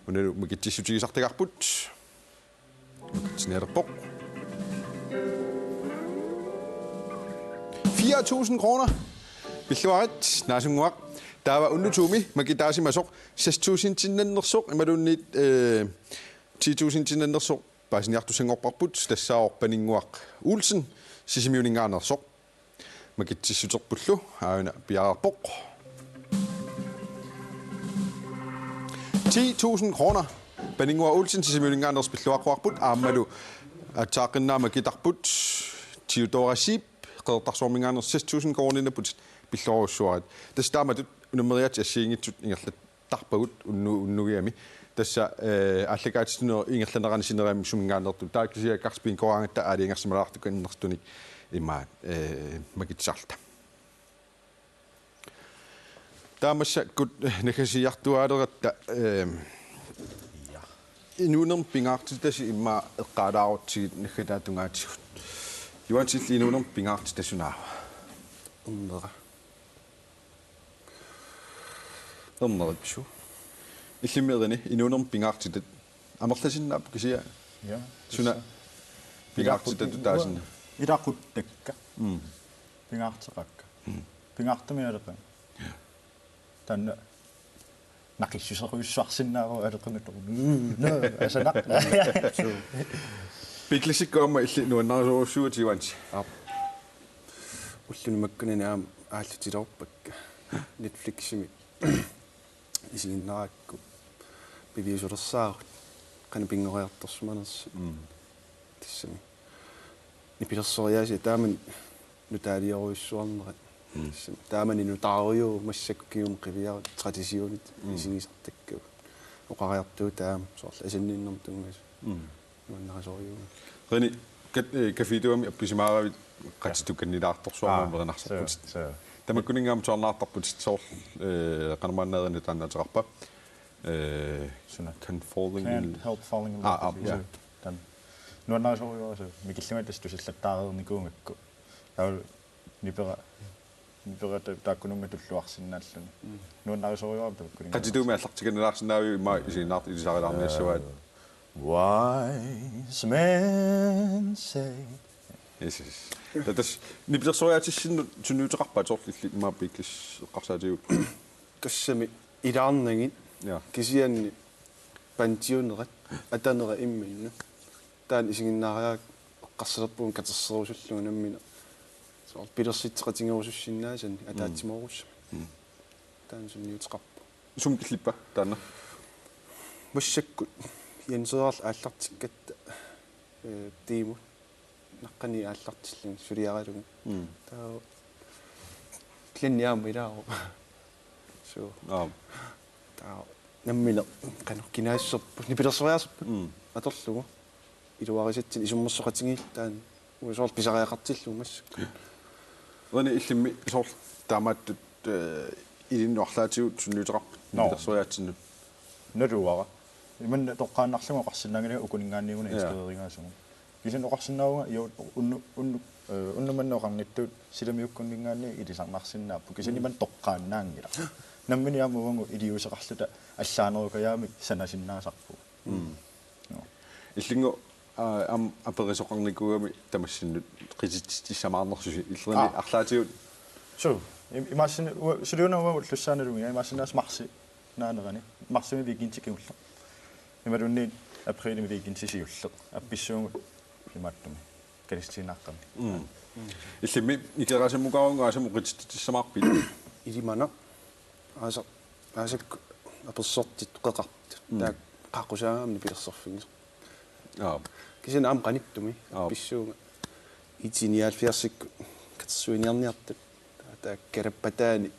Unalu makitsissutigisartagarput. Makitsinialerpoq. Fire tusind kroner. Pilluarit, Naasunnguaq. Taava unnuk tomi makitaasimasoq seks tusind tinnannersoq imaluunniit, øh, ti tusind tinnannersoq. Paasiniartussanngorparput tassaavoq Paninnguaq Olsen, Sisimiuninngaanneersoq. Makitsissuterpullu aana piareerpoq. Ti tusind kroner. Paninnguaq Olsen, Sisimiuninngaanneersoq, pilluaqquarput aammalu aatsaaqqinnaaq makitarput Theodora Zeeb, Qeqertarsuarminngaanneersoq, seks tusind koruuniinnapput, pillorujussuarit. Tassa taamatut unammeriaatsit assigiinngitsut ingerlat- tarpagut unnu-, unnugiami. Tassa, øh, aallakaatitsinerup ingerlanerani sineriammi suminngaanneersoq. Taava kisianni Karsten Bingorangit aalajangersimalaartukannersunik imaat, øh, makitsisarluta. Taava massakkut, øh, naggasiiartuaaleratta, øh, inuunermi pingaartitasi immaqa eqqaalaarutsigit naggataata tungaatigut. Johansi, illit inuunermi pingaartitasi sunaava? Ummera. Erneripsu. Illimmi René, inuunermi pingaartitat. Amerlasinnaapput kisianni. Ja, suna tassa. Pingaartitatut taasinna. Ilaquttakka. Mm. Pingaarteqakka. Mm. Pingaartumik aleqanngilaq. Ja. Taanna naqissuserujussuarsinnaavoq aleqanngitsoq. Nuu, nuu, asanaq. Suu. Beatlesikku aamma illit nuannarisorujussuuvutit, Johansi. Aap. Ulluni makkunani aamma aallutiloorpakka. Netfliximi isiginnaarakku piviusulersaarut. Qanoq pinngoriartorsimanersut. Mm. Tassami. Nipilersoriaasiat taamani nutaaliorujussuarnerat. Mm. Tassami. Taamani nutaarujuk massakkut kingumut qiviarut traditionit. Mm. Isigisartakkagut. Oqariartuutaat aamma soorlu asanninnermut tunngasut. Mm. Nuannarisorujussuuvoq. René, kat-, øh, Café Duami appisimaaraavit qatitukannilaartorsuarmut. Aa, verinarsorput. Suu, suu. Tamakkuninnga aamma tusarnaartarput soorlu, øh, qanormaanna René taanna ateqarpa. Øh, suna. Can't falling in. Can't help falling in love. Aa, aa, with you. Ja. Suu. Taanna. Nuannarisorujussuuvoq, suu. Mikillunga tassa tusillattaareernikuugakku. Taava nipera, nipera ta-, taakkununnga tulluarsinnaalluni. Mm. Nuannarisorujussuuara tamakkuninnga. Qatituumi aallartikannilaarsinnaaviuk immaqa isiginnaartut ilisarilaarniassavaat? Uh, wise men say. Yes, yes. Ta-, tassa nipilersoriaatissinnut sunniuteqarpa soorlu illit immaqa Beatles eqqarsaatigalugu? Tassami ilaarnagit. Ja. Kisianni bandiunerat, atanera imminnut. Taanna isiginnaariarakku eqqarsalerpunga katerserusullugu nammineq. Soorlu pilersitseqatigerusussinnaasannik. Mm. Ataatsimoorussamik. Mm. Taanna sunniuteqarpoq. Sumi killippa taanna? Massakkut Jenseerarlu aallartikkatta, øh, Tiimut naqqani aallartilluni suliaralugu. Mm. Taava Glenni aamma ilaavoq. Suu. Aap. Taava nammineq qanoq kinaassuserput nipilersorneqarsimapput. Mm. Atorlugu. Iluarisatsinnik isummersoqatigiilluta taanna. Uagut soorlu pisariaqartillugu massakkut. René, illimmi soorlu taamaattut, øh, ilinnut arlaatigut sunniuteqarpit? Nå. Nipilersoriaatsinnut? Naluara. Imanna toqqaannarlunga oqarsinnaanngilara ukuninngaanniit una. Ja. Inspirerigaasugut. Kisianni oqarsinnaavunga, jo, unnu-, unnu-, øh, unnuk manna oqarnittut silamiukkunninngaanniit ilisarnarsinnaapput. Kisianni, mm, imanna toqqaannaanngilaq. Nammineq aamma uagut iliuuseqarluta allaanerukajaamik sanasinnaasarpugut. Mm. Illingu, aa, aamma aperisoqarnikuugami tamassinnut qititsissamaarnersusi, illerni Aa. arlaatigut. Suu, im-, imaassin-, ua-, suliuna uanga ullussaannalunnginnama imaassinnaavoq marsip naanerani. Marsimi weekendi kingulleq. Imaluunniit aprilimi weekendi siulleq. Appissuugut imaattumi. Kalaallisut Nunaanni. Mm. Illimmi Ikerasamukaarunga aasaq qititsissamaarpit? Ilimanaq. Aasaq, aasaq apersortittoqartut. Mm. Taakku qaaqqusaagami nipilersorfigisoq. Aap. Kisianni aamma qanittumi. Aap. Appissuunga. I T nioghalvfjerdsikkut katersuiniarniartut. Taava kalappataani.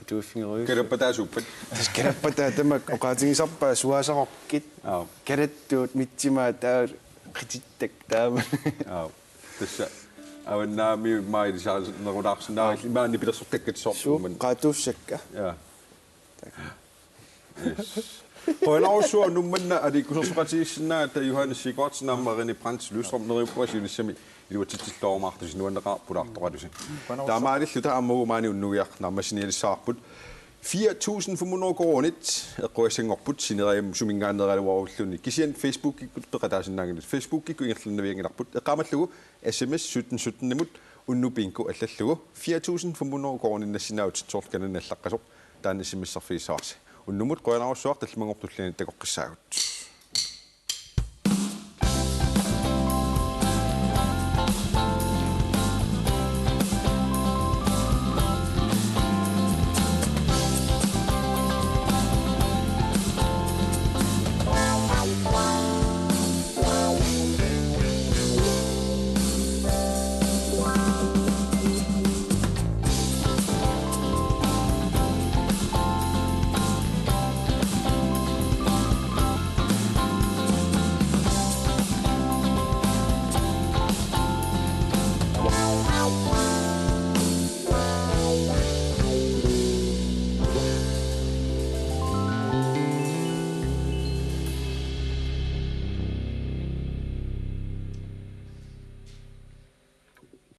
Atuiffigerujuk. Kalappataasuuppat? Tassa kalappataa tamakku oqaatigisarpaat suaasaqarkit. Aap. Kalattuut mitsimaat taava qitittakkat taama. Aap. Tassa avannaami mailisaarnerulaarsinnaavoq imaanni nipilersortakkat soorlu. Suu, qaatuussakka. Ja. Yes. Qujanarsuaq unnuk manna aliikkusersoqatigiissinnaagavit, Johannes Sigurdsen aamma René Brandt Lystrøm, neriuppunga siunissami iluatsitsilluarumaartusi, nuanneqaaq pulaartoqalusi. Qujanarsuaq. Taamaalilluta aamma maani unnugiaq naammassinialissavarput. Fire tusind fem hundrede koruunit eqqugassanngorput, Sineriamut suminngaanneeraluarulluni. Kisianni Facebookikkut peqataasinnaanngilaq. Facebookikkut ingerlannavianngilarput. Eqqaamallugu S M S sytten syttenimut unnuk bingo allallugu fire tusind fem hundrede koruuninnassinnaavoq, soorlu kanani allaqqasoq, taanna S M S-erfigissavarsi. Unnummut qujanarsuaq, tallimanngorpat tulliani takoqqissaagut.